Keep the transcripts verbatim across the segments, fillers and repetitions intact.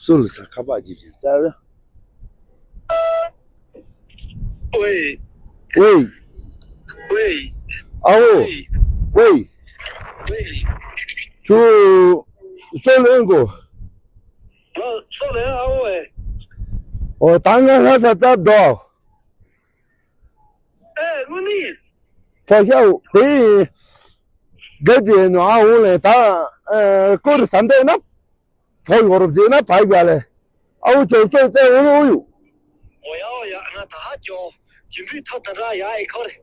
སུ་ལ་ས་ཁ་པར་བརྒྱབ་ཅིང་བཙལ། ཝེ། ཝེ། ཝེ། ཨ་ཝེ། ཝེ། ཝེ། ཁྱོད་སུ་ལེན་གོ། ཨ། སུ་ལེན་ཨ་ཝེ། ཨོ་ད་ང་ལྷ་ས་བཙལ་འགྲོ། ཨེ་དངོས་གནས། ཕོ་ཤའུ་དེ་ག་དེ་ནོ་ཨ་འོང་ལེ་ད། ཨེ་ཀོ་རི་ས་འདེ་ན། ཕོ་ཡོ་རོབ་ཟེར་ན་ཕ་གི་ལེ། ཨ་འོ་ཅོ་ཅོ་ཙེ་འོ་ཡོ་འོ་ཡོ། ཨོ་ཡ་ཨོ་ཡ་ང་ད་ཧ་ཅོ། ཇིན་རི་ཐ་ད་ར་ཡ་ཨེ་ཁོ་རེ།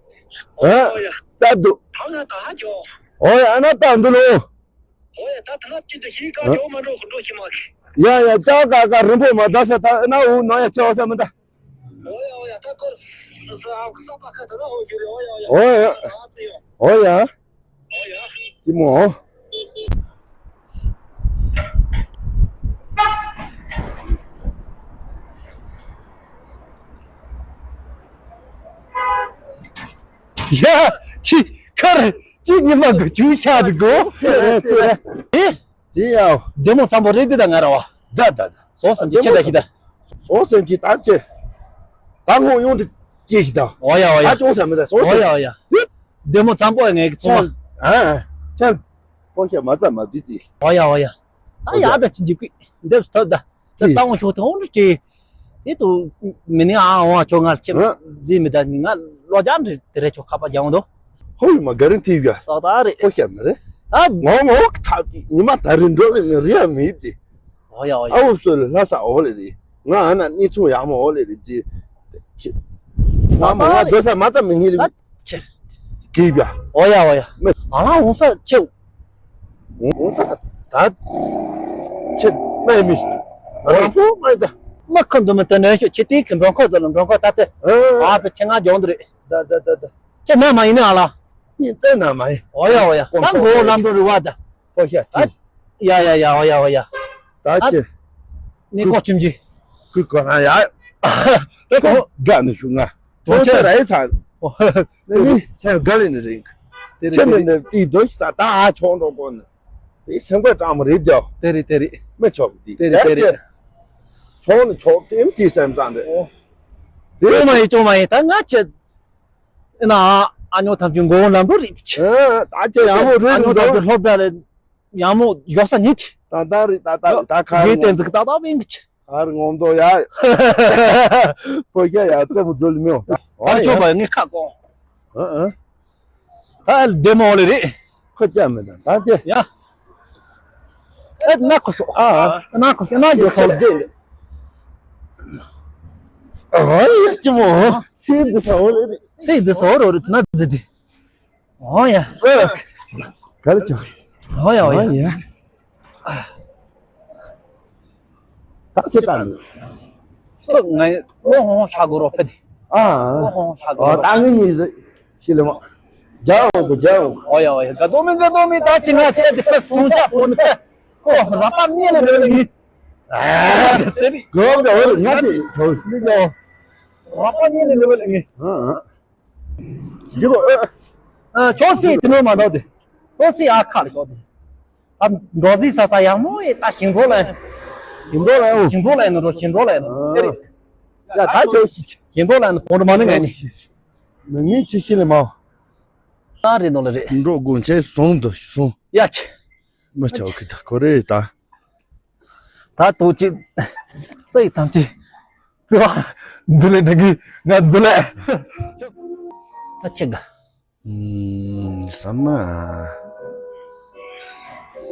ཨོ་ཡ་ཨོ་ཡ། ཙ་དུ། ཧ་ང་ད་ཧ་ཅོ། ཨོ་ཡ་ཨ་ན་ད་འདུ་ལོ། ཨོ་ཡ་ད་ད་ང་ཅི་འདུ་ཤི་ཀ་ཨ། ཇོ་མ་འགྲོ་འགྲོ་ཤི་མ་ཁི། ཡ་ཡ་ཅའོ་ཀ་ཀ་རིན་པོ་མ་ད་ས་ད་ཨ་ན་འུ་ནོ་ཡ་ཅོ་ས་མི་ད། ཨོ་ཡ་ཨོ་ཡ་ད་ཁོ་ས་ས་ས་པ་ཁ་ད་ན་ཧོ་ཞུ་རེ་ཨོ་ཡ་ཨོ་ཡ། ཨོ་ཡ། ཨ་ཙི་ཡོ། ཨོ་ཡ། ཨོ་ཡ། ཅི་མོ། ཡ། ཅི་ཁར་ཅི་ཉི་མ་གི་ཅུ་ཤ་དི་གོ། ཚེ་རེ་ཚེ་རེ། ཨེ། དེ་ཡ། བདེ་མོ་བསམ་པོ་རེད་དེ་ད་ང་ར་བ། ད་ད་ད། སོ་སེམས་ཀྱི་ཁྱེད་ད་ཤི་ད། སོ་སེམས་ཀྱི་ད་ཅེ། ད་ངོ་ཡོང་དུ་ཅེ་ཤི་ད། ཨོ་ཡ་ཨོ་ཡ། ད་ཅོང་ས་མི་ད་སོ་ཨོ་ཡ་སེམས། ཨོ་ཡ། བདེ་མོ་བསམ་པོ་ངས་ཀྱི་ཚོང་མ། ཨ་ཨ། ཅང་། ཕོ་ཤ་མ་ཙམ་མ་བི་ཙི། ཨོ་ཡ་ཨོ་ཡ། ད་ཡ་ད་ཅི་འཇིག་གི་འདེབས་སུ་ཐབས་ད། ད་ཙི། ད་ངོ་ཤོག་ཐོང་རུ་ཅེ། དེ་དུ་མི་ནི་ཨ་འོང་ཆོ་ང་ལ་ཅེ། ཨ། ཛི་མི་ད་ནི་ང་ལོ་ཇ་འདྲི་དེ་རེ་ཆོ་ཁ་པ་རྒྱང་དོ། ཧོ་ཡི་མ་ག་རིན་ཐིབ་ཡ། ཏག་ཏག་རེད། ཕོ་ཤ་མི་རེད། ད་ངོ་ངོ་ཐབ་ཀྱི་ཉི་མ་ད་རིན་འགྲོ་ལེ་ནི་རི་ཡ་མི་ཡིབ་ཅེ། ཨོ་ཡ་ཨོ་ཡ། ཨ་འུ་སོ་ལ་ལྷ་ས་འོ་ལེ་རེད། ང་ཨ་ན་གནས་ཚུལ་ཡག་མོ་འོ་ལེ་རེད་ཅེ། ཅེ། ང་མ་ང་སྡོད་ས་མ་ཙམ་མི་ཉིད་ལེ། ཨ་ཅེ། གིབ་ཡ། ཨོ་ཡ་ཨོ་ཡ། མེ། ཨ་ལ་འོང་ས་ཆེ། འོང་ས་ད་ཆེ་མེ་མི་ཤི། རང་པོ་མེ་ད། མ་ཁོ་འདུ་མི་ད་ནས་ཤོ་ཆེ་དེ་གི་འགྲོ་ཁོ་ཙ་ལ་འགྲོ་ཁོ་ད་དེ། ཨ་པ་ཆེ་ང་ཇོང་དུ་རེད། ད་ད་ད་ད། ཁྱེད་ན་མ་ཡིན་ནི་ཨ་ལ། ཡིན་ཙེ་ན་མ་ཡིན། ཨོ་ཡ་ཨོ་ཡ། ད་མགོ་བོ་ལམ་འགྲོ་རུ་བ་ད། ཨོ་ཡ་ཨ། ཡ་ཡ་ཡ་ཨོ་ཡ་ཨོ་ཡ། ད་ཨ་ཅེ། ནི་ཀོ་ཆུམ་ཅི། ཀུ་ཀོ་ན་ཡ། ད་ཀོ། དགའ་ནི་ཞུ་ང་། ཁོང་ཁྱེད་ར་ཡི་ཚ། ཨོ། ནི་ནི་སེམས་དགའ་ལེ་ནི་རིང་། དེ་རེད་ཆེ་དེ་ནི་རེད། ནི་དེ་དོ་ཤི་ས་ད་ཨ་ཆོག་འགྲོ་གོ་ནི། དེ་སེམས་དགའ་གྲང་མོ་རེད་དེ། དེ་རེད་དེ་རེད། མི་ཆོག་དེ། དེ་རེད་དེ་རེད། ཆོག་ནི་ཆོག་དེ་མི་དེ་སེམས་ཙང་རེད། ཨོ། དེ་ཅོ་མ་ཡིན་ཅོ་མ་ཡིན་ད་ང་ཆེ། ཨེ་ན་ཨ་ཉོ་ཐམས་ཅད་མགོ་བོ་ལམ་འགྲོ་རེད་ཆེ། ཨ་ད་ཆེ་ཡག་མོ་རེད་ཨ་ཉོ་འགྲོ། ཐམས་ཅད་སློབ་གྲྭ་ལ་ཡག་མོ་ཡོད་ས་ཉིད། ད་ད་རེད་ད་ད་ད་ཁ་ངའི་བསྟན་འཛིན་ད་ད་བིང་གི་ཆེ། ཨར་ངོམ་དོ་ཡ། ཕོ་ཤ་ཡ་རྩེ་མོ་འཛུལ་མི་འོང་། ཨ་ཅོ་བ་ངའི་ཁ་ཀོ། ཨ་ཨ། ད་བདེ་མོ་ལེ་རེད། ཁོ་ཅག་མི་དང་ད་དེ། ཡ། ཨེ་ན་ཁོ་ཤོ། ཨ་ཨ། ན་ཁོ་ཤོ་ན་ཡོད་ཁོ་ལེ། ཨ་ཡ་ཅི་མོ། སེ་འདི་ས་འོ་ལེ་རེད། སེ་འདི་ས་འོ་རོ་རེད་ན་འདི་དེ། ཨོ་ཡ། ག་རེ་བྱུང་། ཨོ་ཡ་ཨོ་ཡ། ཨོ་ཡ། ད་ཁྱེད་ལྟ་ནི། ཁོ་ང་ལོ་ཧོང་ཧོང་ཧྲ་གོ་རོ་ཕེ་དེ། ཨ། ལོ་ཧོང་ཧོང་ཧྲ་གོ་ཨོ་རོ། ད་ངི་ཉིད་ཟེ་ཤི་ལེ་མ། རྒྱ་འོང་གོ་རྒྱ་འོང་གོ། ཨོ་ཡ་ཨོ་ཡ། ག་དོ་མི་ག་དོ་མི་ད་ཅི་ང་ཆེ་དེ་ཕེ་སུང་ཆ་པོ་ནི་ཕེ། ཁོ་ར་པ་མི་ལ་རེ་ཡིན། ཨ། དེ་རི། གོ་ག་འོ་ང་དེ་ཐོ་སི་ལི་གོ། ར་པ་མི་ལ་རེ་ཡིན། ཨ་ཨ། འཇིགས་ཨ། ཨ་ཆོག་སྲིད་དེ་ནོར་མ་འདུག་དེ། ཆོག་སྲིད་ཨ་ཁ་ལ་ཤོག་དེ། ད་འགྲོ་ཟིག་ས་ས་ཡག་མོ་ཡེ་ད་ཞིང་འབྲོག་ལ། ཞིང་འབྲོག་ལ་ཡོང་། ཞིང་འབྲོག་ལ་ཡིན་ནོ་ཞིང་འབྲོག་ལ་ཡིན་ནོ་དེ་རེད། ཡ་ད་ཆོག་ཞིང་འབྲོག་ལ་ཡིན་ནོ་གོང་དུ་མ་ནི་ངས་ནི། མི་ངས་ཆི་ཤི་ལེ་མ། ཨ་རེད་ནོ་ལ་རེད། འབྲོག་དགོན་ཆེན་ཟུང་དུ་ཟུང་། ཡ་ཆི། མི་ཆོག་གི་ད་ཁོ་རེ་ད། ད་ལྟོ་ཅི། ཙི་ཡི་ཐམས་ཅད། ཙི་བ། འཛུལ་ལེ་འདྲ་གི་ང་འཛུལ་ལེ། ད་ཆི་ག་ཨུམ། ཟ་མ།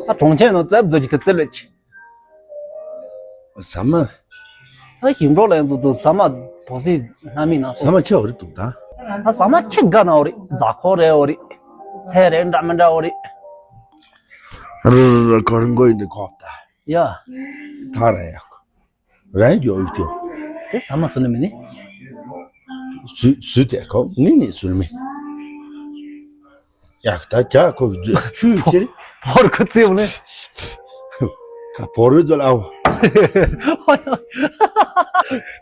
ད་གྲོང་ཁྱེར་ནང་རྩེབ་འཛུལ་གྱི་ད་རྩེབ་ལེ་ཆི། ཟ་མ། ད་ཞིང་འབྲོག་ལ་ཡང་འཛུལ་དུ་ཟ་མ་དོ་སི་སྣ་མིན་ན་ཟ་མ་ཆེ་བ་རེད་འདུག་ད། ད་ཟ་མ་ཆི་ག་ན་འོ་རེད། རྫ་ཁོ་རེ་འོ་རེད། ཚལ་རེ་འདྲ་མི་འདྲ་འོ་རེད། རུ་རུ་ཁོ་རང་མགོ་ཡིན་འདི་ཁོག་ད། ཡ། ཐག་ར་ཡག་ཁོ། རང་ཡོད་ཡོད་དེ། དེ་ཟ་མ་སུ་ནི་མི་ནི། སུ་སུ་དེ་ཁོ་ངི་ནི་སུ་ནི་མི། ཡག་ད་ཇ་ཁོ་ཆུ་ཆེ། བོར་ཁོ་ཙེ་བ་ནི། ཁ་བོར་རུ་ཛོ་ལ་འོ།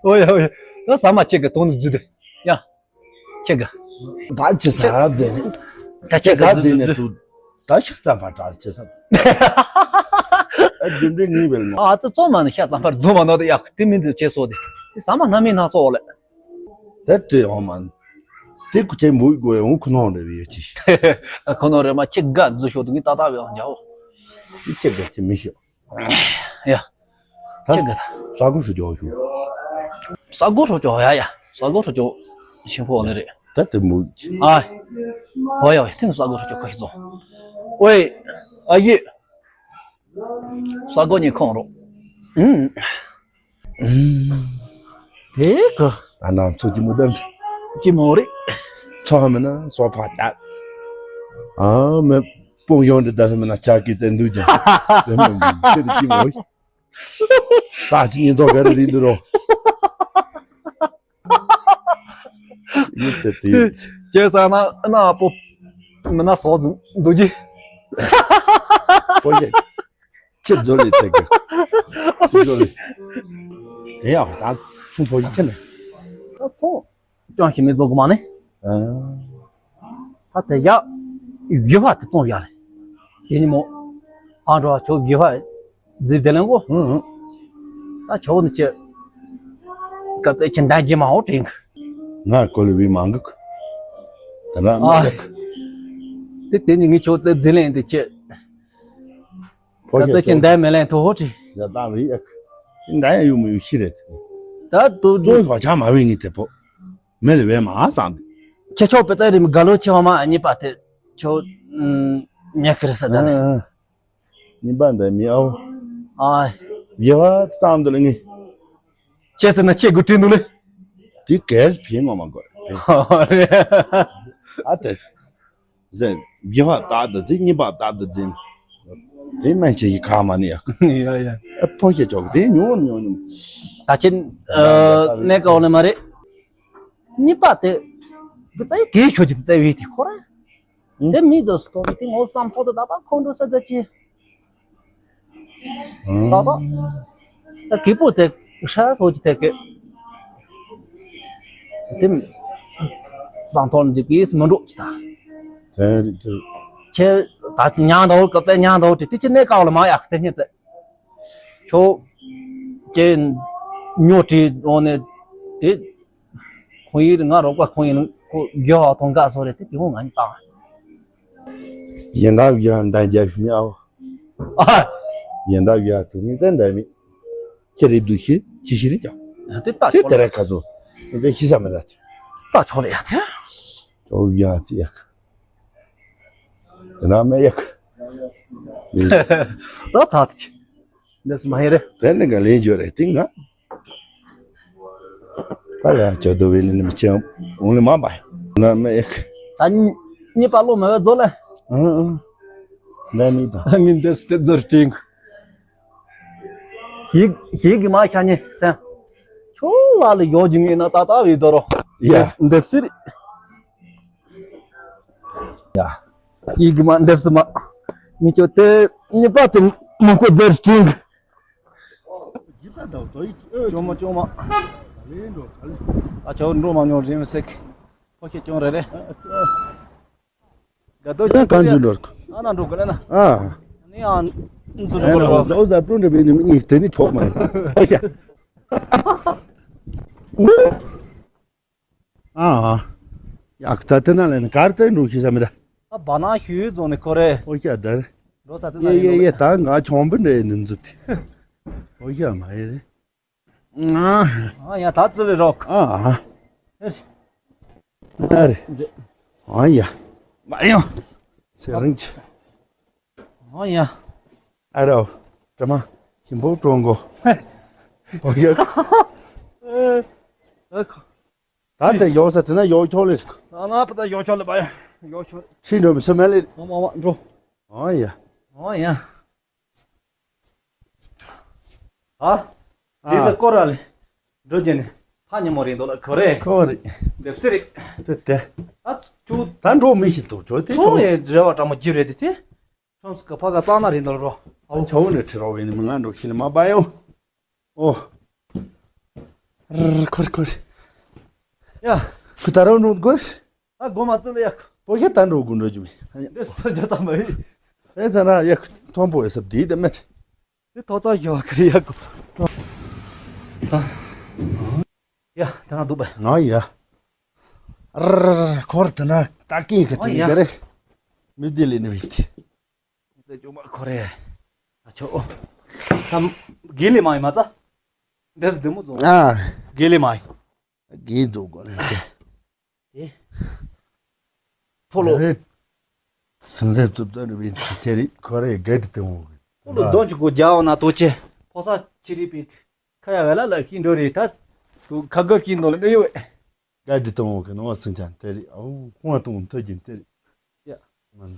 ཨོ་ཡ་ཨོ་ཡ། ད་ཟ་མ་ཆེ་གི་དོན་དུ་ཛུ་དེ། ཡ། ཆེ་ག་ད་ཅི་ཟ་བ་དེ་ནི། ད་ཆེ་ག་ཟ་བ་དེ་ནི་དུ། ད་ཤག་ཙམ་པ་དྲག་ཅི་ཟ། ཨ་རྒྱུ་འབྲས་ངེས་པའི་ལ་ནོ། ཨ་ཙི་ཙོ་མ་ནི་ཤ་ཙམ་པར་རྫོ་མ་ནོ་དེ་ཡག་དེ་མིན་དུ་ཅེ་སོ་དེ། དེ་ས་མ་སྣ་མིན་སྣ་ཚོགས་ལེ། དེ་དེ་འོ་མ། དེ་ཁུ་ཆེན་མོ་དགོས་འོང་ཁུ་ནོ་རེ་བའི་ཅི། ཁུ་ནོ་རེ་མ་ཁྱི་དགའ་འཛུ་ཤོ་དུ་ངི་ཏག་ཏག་བའི་འོང་རྒྱའོ། དེ་ཁྱི་དགའ་ཁྱི་མི་ཤོ། ཡ། ད་ཁྱི་དགའ་ད། ས་གོ་ཧྲུ་ཇོ་ཤོ། ས་གོ་ཧྲུ་ཇོ་ཡ་ཡ། ས་གོ་ཧྲུ་ཇོ་ཤིང་ཕོ་ནི་རེད། ད་དེ་མོ། ཨ། ཧོ་ཡ་ཡ་ཐེངས་ས་གོ་ཧྲུ་ཇོ་ཁ་ཤི་ཙོ། ཨོའི། ཨ་ཡེ། ས་གོ་ཉི་ཁོང་རོ། ཨུམ། དེ་ག་ཨ་ན་ཚོ་ཅི་མོ་དམ། ཅི་མོ་རེད། ཚོ་མི་ན་སོ་ཕ་ད། ཨ་མེ་སྤུང་ཡོང་དེ་ད་མི་ན་ཆ་ཀི་ཙན་འདུག་ཅང་། དེ་མོ་ཅི་རེད་ཅི་མོ་རེད། ས་ཅི་ཡིན་ཚོ་ག་རེ་རེད་འདུག་རོ། ཡིད་དེ་དེ། ཅེ་ས་ན་ན་པོ། མི་ན་སོ་འདུག་ཅི། པོ་ཡེ། ཁྱེད་ཛོ་ལི་ཚེ་གི། ཁྱེད་ཛོ་ལི། དེ་ཡང་ད་ཚོང་པོ་ཡི་ཁྱེད་ནས། ད་ཚོང་ཅང་ཞིག་མི་བཟོ་གི་མ་ནི། ད་དེ་ཡག་བཞི་བ་དེ་བཙོང་ཡག་ལེ། དེ་ནི་མོ། ཨང་འགྲོ་ཆོ་བཞི་བ་རྫིབ་དེ་ལེན་གོ། ད་ཆོ་ནི་ཆེ། སྐབས་ཚེ་ཁྱེད་འདང་རྒྱས་མ་འོ་དྲན་གི། ང་ཀོ་ལི་བི་མང་གི། དེ་ན་མི་ཡག་དེ་དེ་ནི་ངི་ཆོ་རྫིབ་རྫིབ་ལེན་དེ་ཆེ། ད་ལྟ་ཅི་འདའ་མེ་ལན་ཐོ་ཧོ་ཁྲི། ཡ་ད་རི་ཨེག་འདའ་ཡ་ཡུ་མི་ཡུ་ཤི་རེད། ད་དུ་ཙོ་ཧོ་ཆ་མ་བེ་ངི་ཏེ་པོ། མེ་ལི་བེ་མ་སང་། ཁྱེད་ཆོ་པེ་ཙ་རི་མི་ག་ལོ་ཆེ་བ་མ་གཉིས་པ་དེ་ཆོ་ཉེ་ཁི་རི་ས་ད་ནི། གཉིས་པ་འདའ་མི་ཨའོ། ཨ། ཡ་བ་སང་དུ་ལ་ངི། ཁྱེད་ཟེར་ན་ཁྱེད་དགུ་དྲིན་འདུག་ལེ། དེ་གས་ཕི་ངོ་མ་གོ། ཨ་དེ། ཟེར། བཞི་བ་ཏག་ཏུ་འཛིན། གཉིས་པ་ཏག་ཏུ་འཛིན། དེ་སྨན་ཆེ་ཡི་ཁ་མ་ནི་ཡག་ཡ་ཡ། ཨ་ཕོ་ཤེ་ཅོག་དེ་ཉོ་ཉོ་ཉོ། ད་ཆེན་ཨ་གནས་ཀ་འོ་ནི་མ་རེད། གཉིས་པ་དེ་བུ་ཚ་ཡི་གེ་ཤོ་ཅི་དེ་ཚ་བའི་དེ་ཁོ་ར། དེ་མི་དོ་སྟོ་དེ་ངོ་བསམ་ཕོ་དེ་ད་ད་ཁོང་ཁྲོ་ས་ད་ཅི། ད་ད། ད་གི་པོ་དེ་ཧྲ་སོ་ཅི་དེ་གི། དེ་སང་ཐོག་འཇིག་གིས་མི་འགྲོ་ཅི་ད། དེ་རེད་དེ། ཁྱེད་ད་ཉང་དོ་སྐབས་ཚེ་ཉང་དོ་དེ་དེ་ཅི་གནས་ཀ་བ་ལ་མ་ཡག་དེ་ཉེ་ཚེ། ཁྱོ་ཁྱེད་ཉོ་དྲི་འོ་ནས་དེ། ཁོང་ཡིན་ང་རོགས་པ་ཁོང་ཡིན་ཁོ་རྒྱ་བ་ཐོང་ག་སོ་རེད་དེ་དེ་ཁོང་ང་ཉིད་བཏང་། ཡིན་ད་ཡ་འདའ་རྒྱ་ཤི་མི་ཨའོ། ཨ། ཡིན་ད་ཡ་དུ་ནི་ད་འདའ་མི། ཁྱེད་རེད་འདུག་ཤི་ཅི་ཤི་རེད་ཀྱང་། དེ་ལྟ་དེ་ཆོག་དེ་ལེ། ར་ཁ་ཚོ་དེ་ཤི་ས་མི་ད་ཆོག་ལྟ་ཆོག་ལེ་ཡ་དེ། ཅོ་ཡ་དེ་ཡག་དེ་ན་མེ་ཡག་ད་ཐག་ཏུ་ཆི། འདི་སུ་མ་ཧེ་རེད། དེ་ནི་ག་ལེན་རྒྱུ་རེད་དེ་ང་། ད་ཡ་ཅོ་དོ་བི་ནི་མི་ཆེ་འོང་ལེ་མ་པ་ན་མེ་ཡག་ད་གཉིས་པ་ལོ་མ་བའི་རྫོ་ལེ། ཨང་ཨང་། ལེ་མི་ད། ངི་འདེབས་སྟེ་རྫོར་ཏིང་། ཞིག་ཞིག་གི་མ་ཤ་ཉེ་སེ། ཁྱོད་ལ་ལ་ཡོ་ཇི་ངེ་ན་ཏག་ཏག་བི་དོ་རོ། ཡ། འདེབས་སི་རི། ཡ། ཞིག་གི་མ་འདེབས་སི་མ། ངི་ཆོ་དེ་གཉིས་པ་དེ་མང་པོ་རྫོར་ཏིང་། ཅོ་མ་ཅོ་མ། ཨ་ཅོ་འགྲོ་མ་མྱོང་རིམ་སེག་ཕོ་ཁྱེད་ཅོང་རེ་རེ། ག་དོ་ཅི་གང་འཛུལ་འགྲོ། ཨ་ན་འགྲོ་ག་ལ་ན། ཨ། ནི་ཨ་འཛུལ་འགྲོ་ག་ལ། ཨོ་ཟ་པྲོ་འདྲ་བའི་ནི་མི་གཉིས་དེ་ནི་ཆོག་མ་ཡིན། ཨོ་ཤ། ཨ། ཡག་ད་དེ་ན་ལེན་གར་དེ་འགྲོ་ཤི་ས་མི་ད། ཨ་བ་ན་ཤུ་རྫོང་ནི་ཁོ་རེ། ཨོ་ཤ་དར། འགྲོ་ས་དེ་ན་ཡེ་ཡེ་ཡེ་ད་ང་ཆོང་བུ་འདྲ་ཡིན་འཛུལ་ཏེ། ཨོ་ཤ་མ་ཡེ་རེ། ཨ་ཡ་ད་ཙི་རེ་རོག་ཨ་ཨ། ཨ་རེ། ཨ་ཡ། མ་ཡོང་། སེ་རིང་ཆི། ཨ་ཡ། ཨ་རོ། དྲི་མ། ཞིམ་པོ་ཀྲོང་གོ་ཨོ་ཡ། ཨ་ཁོ། ད་དེ་ཡོག་ས་དེ་ན་ཡོག་ཆོག་ལེ། ད་ན་པ་ད་ཡོག་ཆོག་ལེ་པ་ཡ། ཡོག་ཆོག་ཁྲིད་འགྲོ་མི་སུ་མ་ལེ། ཨ་མ་མ་འགྲོ། ཨོ་ཡ། ཨོ་ཡ། ཨ། དེ་ས་སྐོར་ར་ལེ། འགྲོ་རྒྱུ་ནི། ཕ་ཉི་མོ་རེད་འདུག་ལ་ཁོ་རེ། ཁོ་རེ། འདེབས་སི་རེད། དེ་དེ། ད་ཆུ། ད་འགྲོ་མི་ཤེས་འདུག་ཆོ་དེ་ཆོ། ཡེ་རེ་བ་འདྲ་མོ་རྒྱུ་རེད་དེ་དེ། ཁྲོམ་སུ་ག་ཕ་ག་གཙང་ན་རེད་འདུག་རོ། ཨ་ཆོ་ནི་ཁྲི་རོ་བའི་ནི་མི་ང་འགྲོ་ཤི་ལ་མ་པ་ཡོང་། ཨོ། ར་ཁོར་ཁོར། ཡ། ཁུ་ད་རོ་ནོ་གོ། ཨ་གོ་མ་ཙི་ལ་ཡ། པོ་ཤ་ད་འགྲོ་དགུ་འགྲོ་རྒྱུ་མེད། འདི་ཚོ་ཇ་ད་མ་ཡིན། ཨེ་ད་ན་ཡ་ཁུ་མཐོན་པོ་ཨེ་སབ་དེ་དེ་མེད། དེ་ཐོག་ཚང་ཞོག་གི་རེད་ཡ་གོ། ཡ་ད་ང་འདུག་པ། ང་ཡ། ར་འཁོར་དེ་ན་ད་ཀིང་གི་དེ་ཨོ་ཡ། ག་རེ། མི་དེ་ལས་ནི་བིག་དེ། ཙེ་ཅོ་མ་ཁོ་རེ། ཨ་ཆོ། ད་དགེ་ལས་མ་ཡིན་མ་ཚ། འདིར་བདེ་མོ་བཟོ། ཨ། དགེ་ལས་མ་ཡིན། དགེ་འཛུགས་དགོས་ནས་ཟེར། དེ། ཕོ་ལོ། རེད། སེམས་སེམས་རྩུབ་ཙམ་རེད་བས་ཁྱེད་རེད་ཁོ་རེ་དགའ་དྲི་དེ་འོང་གི། ཕོ་ལོ་གདོན་གྱི་སྒོ་རྒྱག་འོང་ན་ལྟོ་ཆེ། ཕོ་ས་ཆི་རི་པིག་ཁ་ཡ་བས་ལ་ལ་ཤིང་འགྲོ་རེད་ད། དུ་ཁ་དགའ་ཤིང་འདོ་ལ་མི་ཡོད། དགའ་དྲི་དེ་འོང་གི་ནོ་སེམས་ཅན་དེ་རེད་ཨོ་ཁོང་དང་ཐོད་ཀྱིན་དེ་རེད། ཡ།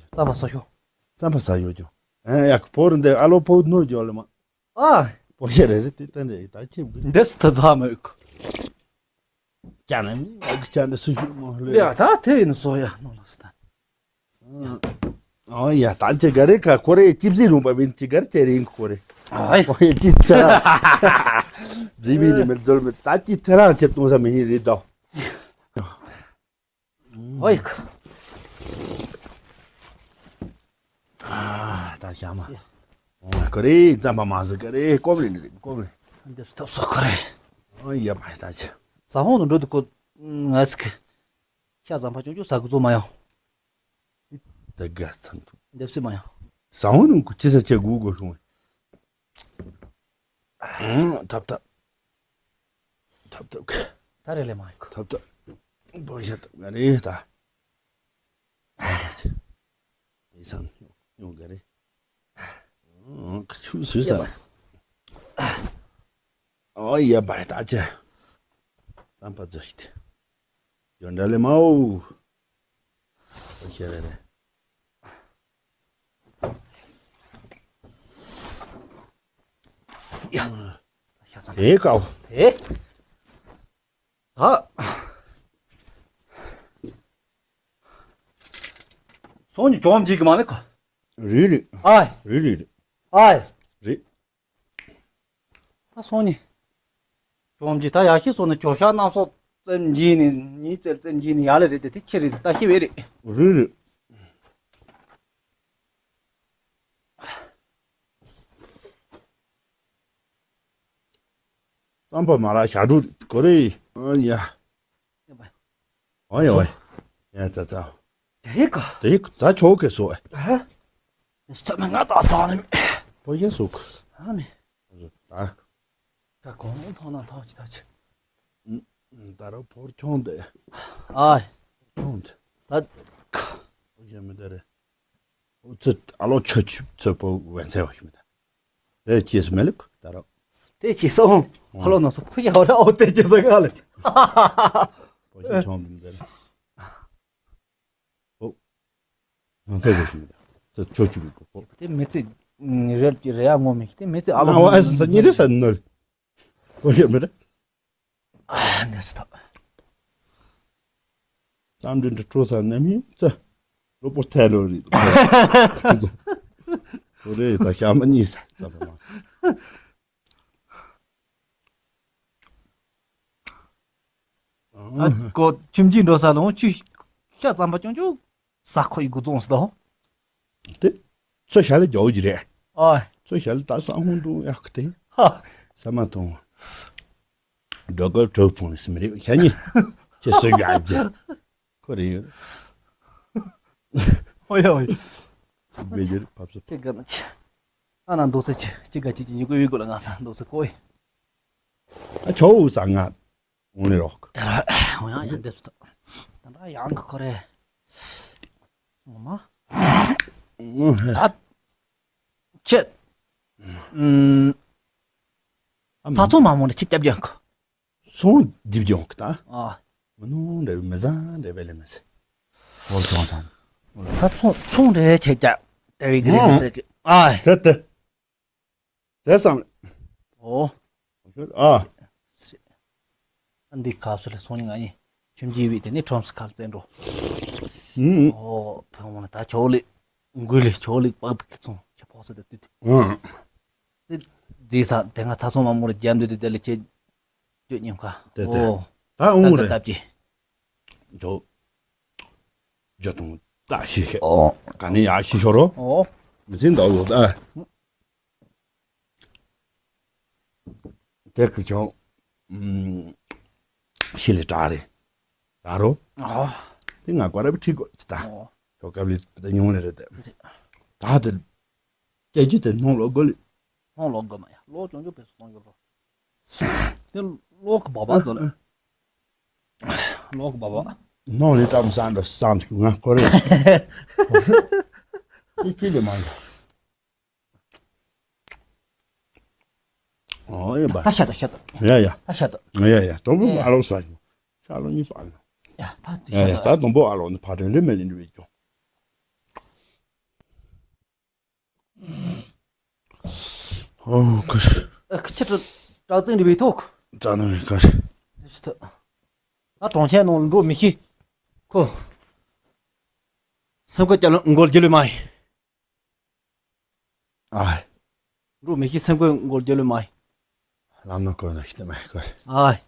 རྩམ་པ་ཟ་ཤོག་རྩམ་པ་ཟ་ཡོད་ཀྱང་། ཨ་ཡ་ཕོ་རུ་འདི་ཨ་ལོ་ཕོ་ནོ་ཇོ་ལ་མ། ཨ། པོ་ཤེ་རེ་རེ་དེ་ལྟ་འདྲེ་ད་ཁྱེད་ཀྱི། འདི་སུ་ད་ཚ་མོད་ཀོ། ཅ་ནེ་མི་ཨ་ཀི་ཅ་ནེ་སུ་ཞུ་མོ་ལེ། ཡ་ད་དེ་ཡིན་སོ་ཡ་ནོ་ལ་སྟན། ཨོ་ཡ་ད་ཅི་ག་རེ་ཁ་ཁོ་རེ་ཅིབ་སི་རུང་པ་བིན་ཅི་ག་རེ་ཅེ་རིང་ཁོ་རེ། ཨ་ཡ། ཨོ་ཡ་ཅི་ཚ། རི་བི་ནི་མེ་ཛོལ་མེ་ད་ཅི་ཚ་རང་ཅེ་ཏོང་ས་མི་ཧི་རི་དོ། ཨོ་ཡིག་ཨ་ད་ཞག་མ། ཨོ་ཀ་རེ་རྩམ་པ་མ་ཟིག་ཀ་རེ་ཀོབ་རེ་ནི་ཀོབ་རེ། འདིར་ཐོབ་སོ་ཀ་རེ། ཨོ་ཡ་མ་ད་ཆ། ས་ཧོང་དུ་འགྲོ་དུ་ཀོ། ང་སིག་ཤ་རྩམ་པ་ཅུང་ཅུང་ཟ་གི་ཚོ་མ་ཡོང་། ད་ག་ཚང་དུ། འདེབས་སི་མ་ཡོང་། ས་ཧོང་དུ་ཀོ་ཅི་ས་ཆ་གུ་གོ་ཤོང་། ཐབ་ཐབ། ཐབ་ཐབ། ད་རེ་ལེ་མ་ཡིག་ཐབ་ཐབ། བོ་ཤ་ཐབ་ག་རེ་ད། ཡི་སང་ཉོ་ག་རེ། ཆུ་སུས་ས། ཨོ་ཡ་བ་ད་ཅེ། རྩམ་པ་ཛོ་ཤི་ཏེ། ཡོན་འདྲ་ལེ་མའོ། ཤེ་རེ་རེ། ཡ། ཤ་ཚང་། དེ་ཀའོ། དེ། ད། སོང་ནི་ཅོམ་གྱིས་གི་མ་ནི་ཁོ། རེད་རེད། ཨ། རེད་རེད་རེད། ཨ། རེད། ད་སོང་ནི། ཅོམ་གྱིས་ད་ཡག་ཤི་སོང་ནི་ཅོ་ཤ་གནམ་སོགས་ཙེམ་གྱིས་ནི་ཉིས་ཙེར་ཙེམ་གྱིས་ནི་ཡག་ལེ་རེད་དེ་དེ་ཁྱེད་རེད་ད་ཤི་བས་རེད། རེད་རེད། རྩམ་པ་མ་ར་ཞག་དྲུག་གོ་རེ། ཨ་ཡ། ཨ་ཡ་ཝེ། ཡ་ཙ་ཙ། དེ་ག་དེ་ད་ཆོག་གེ་སོ། ཨ། སྟོད་མི་ང་ད་ས་ནི། པོ་ཡེ་སུག་ཨ་ནི། ད། ད་གོང་ཐོག་ན་ཐོག་ཅི་ད་ཅི། ད་རོ་ཕོར་ཁྱོང་དེ། ཨ། ཁྱོང་དེ། ད། པོ་ཡེ་མི་དེ་རེད། ཚུ་ཨ་ལོ་ཆོ་ཆུ་ཚོད་པོ་ཝེན་ཚེ་བ་ཞིག་མི་ད། དེ་ཅི་སུ་མེ་ལུག་ད་རོ། དེ་ཅི་སོང་། ཨ་ལོ་ན་སོ་ཕུ་ཞའོ་ར་ཨོ་དེ་ཅི་སོང་ག་ལེ། པོ་ཅི་ཆོང་དུ་མི་དེ་རེད། ཨོ། ང་ཚོ་རེད་ཞིག་མི་ད། ཚུ་ཆོ་ཆུ་མི་གོ་གོ། དེ་མི་ཚེ་རེད་ཀྱི་རེད་ཡ་ངོ་མི་ཤེས་དེ་མི་ཚེ་ཨ་ལོ། ཨ་ཨ་ས་ཉི་རེ་ས་ནོར། པོ་ཞིག་མི་རེད། ཨ་འདི་སུ་ཐོག་རྩམ་འདི་འདྲ་སྤྲོ་ས་ནམ་ཡིན་ཙ། གློ་བུར་ཐལ་ལོ་རེད། ཁོ་རེ་ད་ཤ་མ་གཉིས་ས་ད་པ་མ། ཨ་ཀོ་ཁྱིམ་གྱི་འགྲོ་ས་ལོང་ཆུ་ཤ་རྩམ་པ་ཅུང་ཅུང་ས་ཁོ་ཡི་གུ་ཙོང་སི་དོ། དེ། ཚོ་ཞལ་ལ་རྒྱའོ་ཇི་རེད། ཨ། ཚོ་ཞལ་ལ་ད་ས་ཧུང་དུ་ཡག་གི་དེ། ཧ། ས་མ་ཐོང་། འགྲོ་གར་གྲོགས་ཕུང་ནི་སི་མི་རེད་ཤ་ཉི། ཁྱེད་སུ་ཡག་ཇི། ཁོ་རེ་ཡོད། ཨོ་ཡ་ཨོ་ཡ། བེ་ཇེར་ཕབ་སོ། ཁྱེད་ག་ན་ཆི། ཨ་ན་འདུག་ཚེ་ཆི་ཅི་ག་ཅི་ཅི་ཉི་གུ་ཡུ་གུ་ལ་ང་ས་འདུག་ཚེ་ཀོ་ཡི། ཨ་ཆོ་ས་ང་། ཨོང་ལེ་རོག་ད་ར་ཨོ་ཡང་ཡང་འདེབས་སོ། ད་ར་ཡང་གི་ཁོ་རེ། ངོ་མ། ད། ཁྱེད། ཨུམ། ཨ་ཚ་ཚོང་མ་མོ་ནི་ཅི་སྐྱབས་ཀྱང་གི། སོང་རྡིབ་ཀྱང་གི་ད། ཨ། མི་ནུང་འདྲ་བའི་མི་བཟང་འདྲ་བའི་ལས་མི་སྲིད། ཧོར་ཅོང་ཚང་། ད་ཚོང་ཚོང་འདྲ་ཁྱེད་ཀྱ་དེ་བའི་གི་རེད་མི་སྲིད་གི། ཨ། དེ་དེ། དེ་ཙམ། ཨོ། ཨ། ཨ་འདི་ཁ་སུ་ལ་སོང་ནི་ང་ཡིན། ཁྱིམ་གྱི་བི་དེ་ནི་ཁྲོམ་སུ་ཁར་བཙན་འགྲོ། ཨུམ། ཨོ་ཕེ་མོ་ན་ད་ཆོག་ལེ། འགུལ་ལེ་ཆོག་ལེ་པག་པི་ཁི་ཚོང་ཆ་ཕོག་ས་དེ་དུས་དུས། ཨུམ། དེ་རྫི་ས་དེ་ང་ཚ་ཚོང་མ་མོ་ར་རྒྱབ་འདུས་དེ་དེ་ལེ་ཆེ། ཁྱོད་ཉིན་ཁ། དེ་དེ། ཨོ། ད་འོང་རེད། ད་ལྟ་ཅི། ཇོ། ཇོ་དུང་ད་ཤི་ཤེ། ཨོ། ག་ནས་ཡར་ཤི་ཤོར་རོ། ཨོ། མི་ཚིན་ད་ལོ་ད། དེ་ཁུ་ཆུང་། ཤི་ལི་དྲག་རེད། ད་རོ། ཨ། དེ་ང་ཀོ་ར་བི་ཁྲིད་གོ་ཅི་ད། ཨོ། ཁྱོ་སྐབས་ལི་ད་ཉུང་ལི་རེད་དེ། ད་དེ། སྐྱེ་རྒྱུ་དེ་སྣང་ལོ་དགོ་ལི། སྣང་ལོ་དགོ་མ་ཡ། ལོ་ཅུང་ཅུང་བེད་སོང་ཡོད་རོ། དེ་ལོ་གི་བ་བ་ཛོ་ལེ། ལོ་གི་བ་བ། སྣང་ལི་ཏམ་སང་འདྲ་སང་ཐུ་ང་ཀོ་རེ། ཅི་ཅི་ལི་མ་འདྲ། ཨོ་ཡེ་བ། ད་ཤ་ད་ཤ་ད། ཡ་ཡ། ད་ཤ་ད། ཡ་ཡ། དང་པོ་ཨ་ལོ་ས་ཉོ། ཤ་ལོ་གཉིས་པ་ཉོ། ཡ་ད་དེ་ཡ་ཤ་ཡ། ད། ད་དང་པོ་ཨ་ལོ་ནི་ཕ་དྲན་ལི་མེ་ལི་འདྲི་བའི་ཀྱོ། ཨོ་ཁར། ཨ་ཁི་ཆི་ཏྲ་ཏྲག་ཙིང་འདྲི་བའི་ཐོག་ཏྲ་ནང་ཡི་ཁར། ཤི་ད། ད་གྲོང་ཁྱེར་ནང་འགྲོ་མི་ཤེས། ཁོ། སེམས་ཁོ་ཀྱ་ལ་མགོ་རྒྱུ་ལི་མ་ཡིན། ཨ། འགྲོ་མི་ཤེས་སེམས་ཁོ་མགོ་རྒྱུ་ལི་མ་ཡིན། ལམ་ནང་ཁོ་ན་ཤི་ད་མ་ཁོ། ཨ།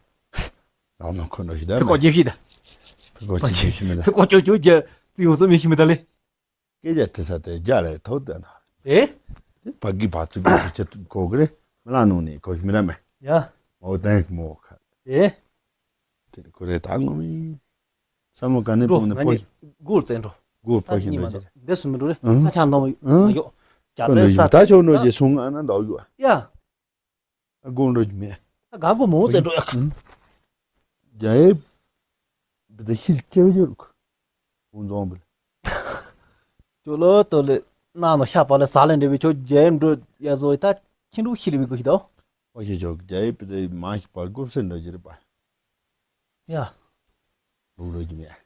ལམ་ནང་ཁོ་ན་ཤི་ད་ཕི་ཀོ་མ་རྒྱུ་ཤི་ད། ཕི་ཀོ་ཅི་ཤི་མི་ད། ཕི་ཀོ་ཅོ་ཅོ་རྒྱུ་ཙི་ཡོང་སོ་མི་ཤི་མི་ད་ལེ། སྐད་ཆ་དྲི་ས་དེ་རྒྱ་ལས་ཐོག་ཏུ་ན། ཨེ། དེ་ཕ་གི་ཕ་ཚུགས་ཀྱི་ཆེ་གོ་གི་རེད། མི་ལ་ནོ་ནི་གོ་ཤི་མི་ད་མེ། ཡ། མོ་ཏན་གི་མོ་ཁ། ཨེ། དེ་ཁོ་རེ་ད་ངོ་མི། ས་མོ་ག་ནས་འགྲོ་པོ་ནས་ང་པོ་གཉིས་སྒོར་བཙན་འགྲོ། སྒོར་པོ་ད་ཞིག་གཉིས་མ་འགྲོ་ཅི་རེད། འདི་སུ་མི་འགྲོ་རེད། ཨང་། ད་ཆ་ནོ་ཨང་། ཡོ། རྒྱ་ཁོ་ཚའི་ནས་ས་ཡོ་ད་ཆོག་འགྲོ་ད་རྗེས་སོང་ང་ན་འདའ་ཡོ། ཡ། སྒོར་འགྲོ་གི་མེད། ད་ག་གོ་མོ་བཙན་འགྲོ་ཡ། ཨང་། རྒྱ་ཡེ། བི་ད་ཤིལ་ཅེ་བ་ཅོ་རུག་ཧུང་ཙོང་བིལ། ཅོ་ལོ་ཏོ་ལེ། ན་ནོ་ཤ་པ་ལེ་ས་ལེ་འདྲེ་བི་ཆོ་རྒྱ་ཡེ་འགྲོ་ཡ་ཟོ་ཡི་ད་ཁྱིན་རུ་ཤི་ལི་བི་གོ་ཤི་ད། ཨོ་ཤེ་ཆོག་རྒྱ་ཡེ་བི་ད་མ་ཤི་པ་གོ་སེ་འགྲོ་ཅི་རེད་པ། ཡ། ལུག་རོ་གི་མེད།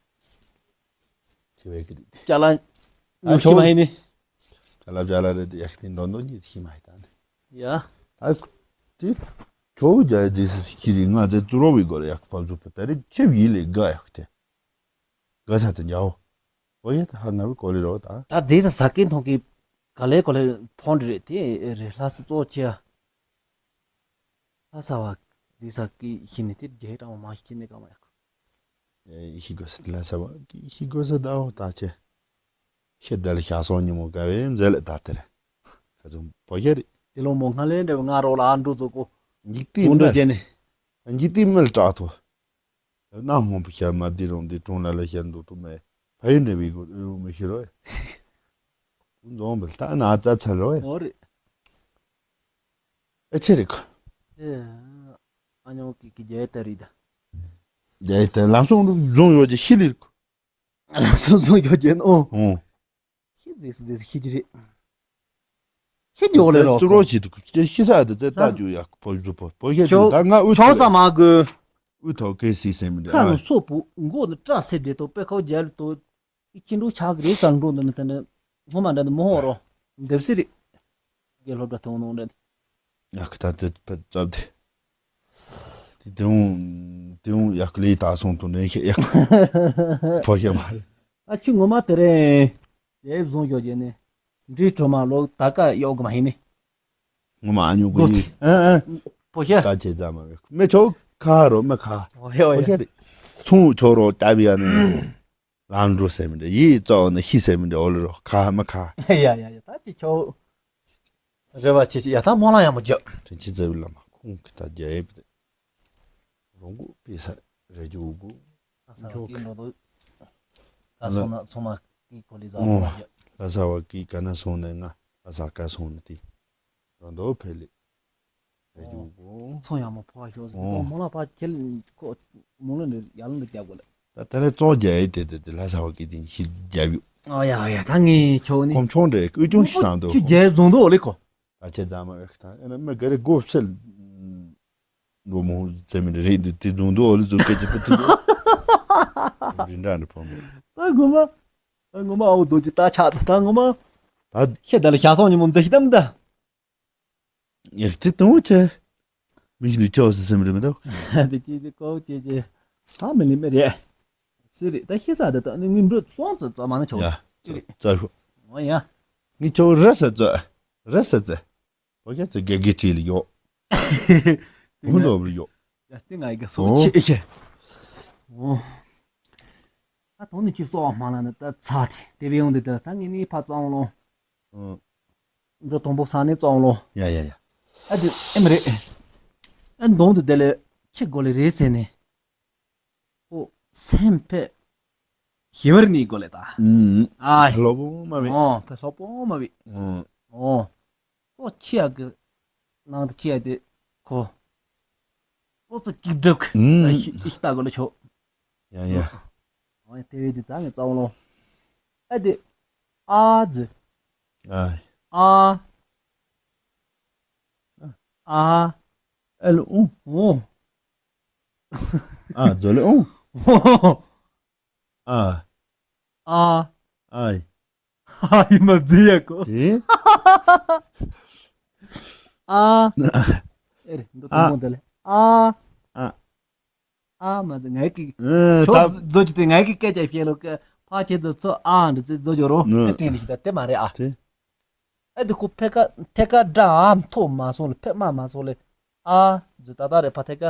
ཆེ་བའི་ཀི་རིགས། ཅ་ལག་ཨ་ཉོ་ཤི་མ་ཡིན་ནི། ཅ་ལག་ཅ་ལག་རེད་དེ་ཡག་ཏིང་འདོན་འདོན་གྱི་ཤི་མ་ཡིན་ད་ནི། ཡ། ད་དེ་ཁྱོ་རྒྱ་ཡེ་རྗེས་སུ་ཤི་རི་ང་ཚེ་ཙུ་རོ་བའི་སྒོ་ལ་ཡག་པ་བཟོ་པ་ད་རེ་ཁྱེབ་ཡིན་ལེ་དགའ་ཡག་དེ། དགའ་ས་དེ་འཇའ་བོ། ཨོ་ཡེ་ད་ཧ་ན་བི་གོ་ལི་རོ་ད། ད་རྗེས་སུ་ས་ཀིན་ཐོང་གི་ག་ལེ་གོ་ལེ་ཕོན་རེད་དེ་རེད་ལྷ་སི་ཙོ་ཆེ་ཡ། ལྷ་ས་བ་ལི་ས་ཀི་ཤི་ནི་དེ་རྒྱལ་གྲངས་མ་ཤི་ནི་ག་མ་ཡག་ཤི་དགོས་ས་ལྷ་ས་བ་ཀི་ཤི་དགོས་ས་ད་འོ་ད་ཆེ། ཤི་ད་ལ་ཤ་སོང་ཉི་མོ་ག་བའི་མཛེ་ལ་ད་དེར། ཁ་ཚུམ་པོ་ཤ་རེད། དེ་ལོ་མོ་སྔ་ལས་འདྲ་བའི་ང་རོ་ལ་ཨ་འགྲོ་ཚོ་ཀོ། འཇིག་རྟེན་འགྲོ་མེད། བྱས་ནས། འཇིག་རྟེན་མེད་དྲག་ཐོ། ན་སྔོན་པོ་ཤ་མ་བདེ་རུང་དེ་གྲོང་ལ་ལ་ཤ་འདུག་ཐུབ་མེད། ཕ་ཡུལ་འདྲ་བའི་གོ་རུ་མི་ཤི་རོ། འཛོམས་པ་ལྟ་ན་ཙབ་ཚར་རོ། ཨོ་རེད། ཨེ་ཆེ་རེད་ཁོ། ཨེ། ཨ་ཉོ་ཀི་ཀི་རྒྱལ་ཡེ་ད་རེད་ད། རྒྱལ་ཡེ་ད་ལམ་སང་རུ་བཟུང་ཡོད་ཀྱི་ཤི་ལིར་ཁོ། ལམ་སང་བཟུང་ཡོད་ཀྱི་ནོ། ཨོ། ཤི་ཟེར་ཟེར་ཤི་ཀྱི་རེད། ཤི་རྒྱུ་ལེ་རོ་ཙུ་རོ་ཁོ། ཤི་འདུག་ཤི་ས་དེ་ཙེ་ལྟ་རྒྱུ་ཡ་ཕོ་བཟོ་ཕོ་ཕོ་ཤི་ཁྱོ་ད་ང་ཨུ་ཁྱོ་ཐོག་ས་མ་གོ། ཨུ་ཐོག་ཀེ་སི་སེམས་མི་འདྲ་ཁ་ནུ་སོ་བུ་མགོ་ནི་སྐྲ་སེབ་དེ་ཏོ་པེ་ཁའོ་རྒྱལ་ཏོ། ཁྱི་འདུག་ཆག་གི་རེད་ས་འགྲོ་འདི་ནི་དེ་ནི་སྔོན་མ་འདྲ་འདི་མོ་ཧོ་རོ། འདེབས་སི་རེད། དགེ་སློབ་འདྲ་ཐོང་ནོ་འདྲ། ཡག་ད་དེ་པད་ཙབ་དེ། དེ་དེའུ་དེའུ་ཡག་ལས་ད་སོང་དུ་ནས་ཤེས་ཡག་ཕོ་ཤེས་མ་རེད། ཨ་ཁྱི་ངོ་མ་དེ་རེད། ཡེ་བཟུང་ཞོག་རྗེས་ནས་འདྲི་གྲོ་མ་ལོ་ད་ཀ་གཡོག་གི་མ་ཡིན་ནི། ངོ་མ་ཨ་ཉོ་གི་ཡིན། ཨ་ཨ། ཕོ་ཤེས། ད་ཆེ་ཙམ་མ་བས་མེ་ཆོག་ཁ་རོ་མེ་ཁ། ཨོ་ཡ་ཨོ་ཕོ་ཤེས་ཡ། རེད། ཚོང་ཆོག་རོ་ལྟ་བི་ཡ་ནས། ལམ་འགྲོ་ཟེར་མི་འདྲ་ཡིད་གཙོ་བོ་ནི་ཤི་ཟེར་མི་འདྲ་འོ་ལེ་རོ་ཁ་མ་ཁ། ཡ་ཡ་ཡ་ད་ཅི་ཆོག་རེ་བ་ཆེ་ཆེ་ཡ་ད་སྨོན་ལམ་ཡག་མོ་རྒྱབ། དྲིན་ཆེན་རྩ་བའི་བླ་མ་ཁོང་གི་ད་རྒྱ་ཡེ་བི་དེ། རོང་གུ་པི་ས་རེ་ཇུ་གུ། ཨ་ས་ཀི་འགྲོ་འདུག་ད་སོང་ན་ཚང་མ་ཀི་ཁོ་ལི་ཟ་ཨོ། མོ་རྒྱབ། ལྷ་ས་བ་ཀི་ག་ན་སོང་ནས་ང་ལྷ་ས་ཀ་སོང་ནས་དེ། རོང་དོ་ཕེ་ལི། རེ་ཇུ་གུ། ཚོང་ཡག་མོ་ཕོ་བ་ཤོག་ཟེར་ཨོ། ཏོ་མོ་ལ་ཕ་ཁྱེད་ཁོ་མོ་ལ་ནི་ཡ་ལ་འདི་རྒྱབ་དགོས་ལ། ད་ད་ལས་གཙོ་རྒྱ་ཡེ་དེ་དེ་དེ་ལྷ་ས་བ་ཀི་དེ་ཤི་རྒྱབ་ཡོད། ཨ་ཡ་ཡ་ད་ངས་ཁྱོད་ནི། གོམ་ཆུང་འདྲ་ཀུ་ཅུང་ཤི་སང་དོ། ཁྱོད་རྒྱལ་བཟུང་དོ་ལེ་ཁོ། ད་ཆེ་ཙམ་མ་བས་ད་ཨེ་ན་མི་ག་རེ་སྒོ་ཕྱེ། འགྲོ་མོ་ཟེར་མི་རེད་འདི་དེ་བཟུང་དོ་ལེ་ཟུག་སྐད་ཆ་དེ་དྲིས། རི་འདྲ་འདྲ་ཕོ་མོ། ད་ངོ་མ། ད་ངོ་མ་ཨའུ་རྡོ་ཅི་ད་ཆག་ད་ད་ངོ་མ། ད། ཤེས་ད་ལེ་ཤ་སོང་ཉི་མོ་མཛེ་ཤི་དམ་ད། ཡག་དེ་དང་བོ་ཆེ། མི་ཞིག་ལུས་ཆེ་བ་སི་སེམས་རེད་མི་འདུག་དེ་ཅི་ཅི་ཀོ་ཅི་ཅི། ད་མི་ལི་མི་རེད། སི་རེད་ད་ཤི་ས་དེ་ད་ནི་ངི་འགྲོ་སོང་ཙི་ཙ་མ་ན་ཆོག་ཡ། ཅི་རེད། ཙ་ཤོ། འོ་ཡ། ངི་ཆོ་རེ་ས་ཙ། རེ་ས་ཙ། ཨོ་ཡ་ཙ་གེ་གེ་ཅི་ལི་ཡོ། ཧུན་ཙོ་བི་ཡོ། ཡ་སྟེ་ང་ཡི་གེ་སོ་ཨོ། ཆེ་ཤེ། འོ། ད་དོན་ནི་ཅི་གསོ་བ་མ་ལ་ནི་ད་ཚ་དེ་དེ་བས་ཡོང་དེ་ད་ད་ངི་ནི་ཕ་ཙང་ལོ། ཨོ། འགྲོ་དང་པོ་ས་ནས་བཙོང་ལོ། ཡ་ཡ་ཡ། ཨ་དེ་ཨེ་མ་རེད། ཨ་གདོང་དུ་དེ་ལས་ཁྱི་གོ་ལེ་རེད་ཟེར་ནས། ཁོ་སེམས་ཕལ་ཞི་བར་ནི་གོ་ལེ་ད། ཨུམ། ཨ་ལོ་པོ་མ་བི། ཨོ་ཕལ་སོག་པོ་མ་བི། ཨོ། ཨོ། ཁོ་ཁྱི་ཡག་གི་ནང་དུ་ཁྱི་ཡག་དེ་ཁོ། ཁོ་ཚོ་གཅིག་སྒྲུབ་གི། ཨུམ། ཨ་ཤི་ཤི་ད་གོ་ལེ་ཆོ། ཡ་ཡ། ཨོ་ཡ་དེ་བས་དེ་ད་ངས་རྩ་བ་ལོ། ཨ་དེ། ཨ་ཛི། ཨ། ཨ། ཨ། ཨེལ་ཨུ། ཨོ། ཨ་ཛོ་ལེ་ཨུ། ཨོ། ཨ། ཨ། ཨའི། ཨ་ཡི་མ་ཛི་ཡ་ཀོ། དེ། ཨ། ཨེ་རེ་འདོ་ཨ། དུ་མོ་དེ་ལེ། ཨ། ཨ། ཨ་མ་ཛི་ངའི་ཀི། ཨེ་ཆོ་ད། ཛོ་ཅི་དེ་ངའི་ཀི་སྐད་ཆ་བཤད་ལོ་ཀ་ཕ་ཁྱེད་ཛོ་ཚོ་ཨ་འདི་ཙི་ཛོ་ཇོ་རོ། ཨེ་ཨེ་དྲིན་ལི་ཤི་ད་དེ་མ་རེད་ཨ། དེ། ཨེ་དེ་ཁོ་ཕེ་ཀ་ཐེ་ཀ་དྲ་ཨ་མཐོ་མ་སོང་ལེ་ཕེ་མ་མ་སོང་ལེ། ཨ་ཛོ་ད་ད་རེ་ཕ་ཐེ་ཀ།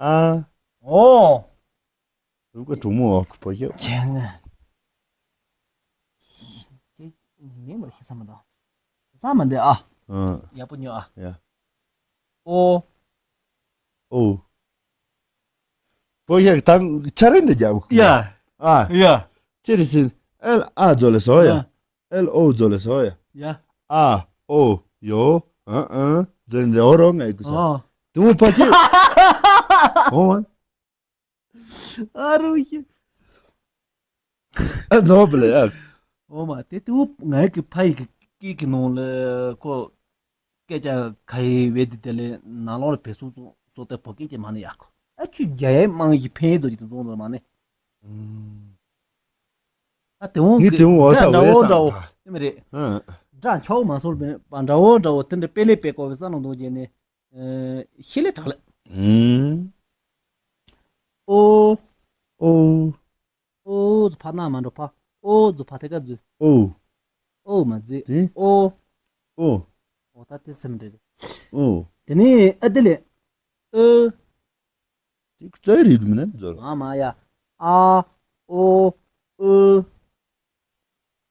ཨ། ཨོ། རུ་ཀ་གྲུང་མོ་བ་ཁུ་པོ་ཤོ། ཅན་ནེ། ཅེ། ངའི་མ་ཤེས་ས་མ་དང་། ས་མ་འདི་ཨ། ཨ། ཡག་པོ་ཉོ་ཨ། ཡ། ཨོ། ཨོ། པོ་ཤོ་དང་ཆ་རེ་འདི་རྒྱབ་ཁུ། ཡ། ཨ། ཡ། ཅེ་རེ་སིན། ཨེལ་ཨ་ཛོ་ལེ་སོ་ཡ། ཨ། ཨེལ་ཨོ་ཛོ་ལེ་སོ་ཡ། ཡ། ཨ། ཨོ། ཡོ། ཨ་ཨ། ཛེ་འདྲ་འོ་རོ་ངའི་ཀུ་ས། ཨ། དུ་མོ་ཕ་ཅེ། ཨོ་མ། ཨ་རུ་ཤི། ཨ་ནོ་བ་ལེ་ཨ། ཨོ་མ་དེ་དུ་ངའི་གི་ཕ་ཡི་གི་སྐད་ཀྱི་ནང་ལ་ཁོ་སྐད་ཆ་ག་ཡི་བེ་དི་དེ་ལེ་ནང་ལོགས་ལ་བེ་སུ་ཙོ་ཙོ་ཏེ་བོ་སྐད་ཀྱི་མ་ནི་ཡ་ཁོ། ཨ་ཆུ་རྒྱ་ཡའི་དམངས་ཀྱི་ཕན་ཡིན་ཙོ་ཅི་དུ་ཙོང་ཙོ་མ་ནི། ཨ་དེ་འོང་ངས་གི་དེ་འོང་བ་ས་འདྲ་འོ་འདྲ་འོ་ས་ཨེ་མ་རེད། ཨ། འདྲ་ཆོག་མ་སོང་བེ་འདྲ་འོ་འདྲ་འོ་དེ་འདྲ་དཔེ་ལེ་དཔེ་ཀོ་བེ་ས་ནང་དུ་རྗེས་ནས། ཤི་ལེ་དྲག་ལེ། ཨུམ། ཨོ། ཨོ། ཨོ་ཛུ་ཕ་ན་མ་འགྲོ་ཕ། ཨོ་ཛུ་ཕ་ཐེ་ཀ་ཛུ། ཨོ། ཨོ་མ་ཛི། དེ། ཨོ། ཨོ། ཨོ་ད་དེ་སེམས་འདྲེ་རེད། ཨོ། དེ་ནས་ཨ་དེ་ལེ། ཨོ། དེ་ཀ་ཙའི་རིགས་མིན་ན་ཛོ། ཨ་མ་ཡ། ཨ། ཨོ། ཨོ།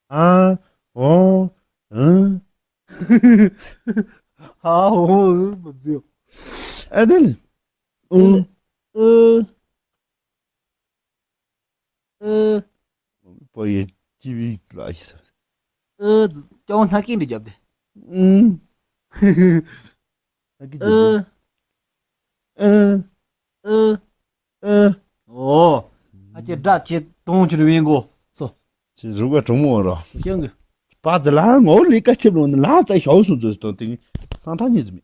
ཨ། ཨོ། ཨ། ཧ། ཨོ། ཨོ། མ་ཛི། ཨ་དེ་ལེ། ཨོ། ཨོ། ཨོ། པོ་ཡེ་ཅི་བི་ལ་ཤི་ས། ཨོ། ཀྱང་སྣ་སྐད་འདི་རྒྱབ་དེ། ཨུམ། སྣ་སྐད་འདི། ཨོ། ཨོ། ཨོ། ཨོ། ཨ་ཅེ་དགྲ་ཁྱེད་དོང་ཆུ་རུ་བེན་གོ་སོ། ཁྱེད་རུ་བ་གྲུང་མོ་རོ། ཤང་གི། པ་ཙི་ལ་ངོ་ལི་ཀ་ཆེབ་ལོ་ནི་ལ་ཙ་ཞའོ་སུ་ཙོ་སྟོན་ཏིང་སྣང་ཐང་ཉིད་ཟི་མི།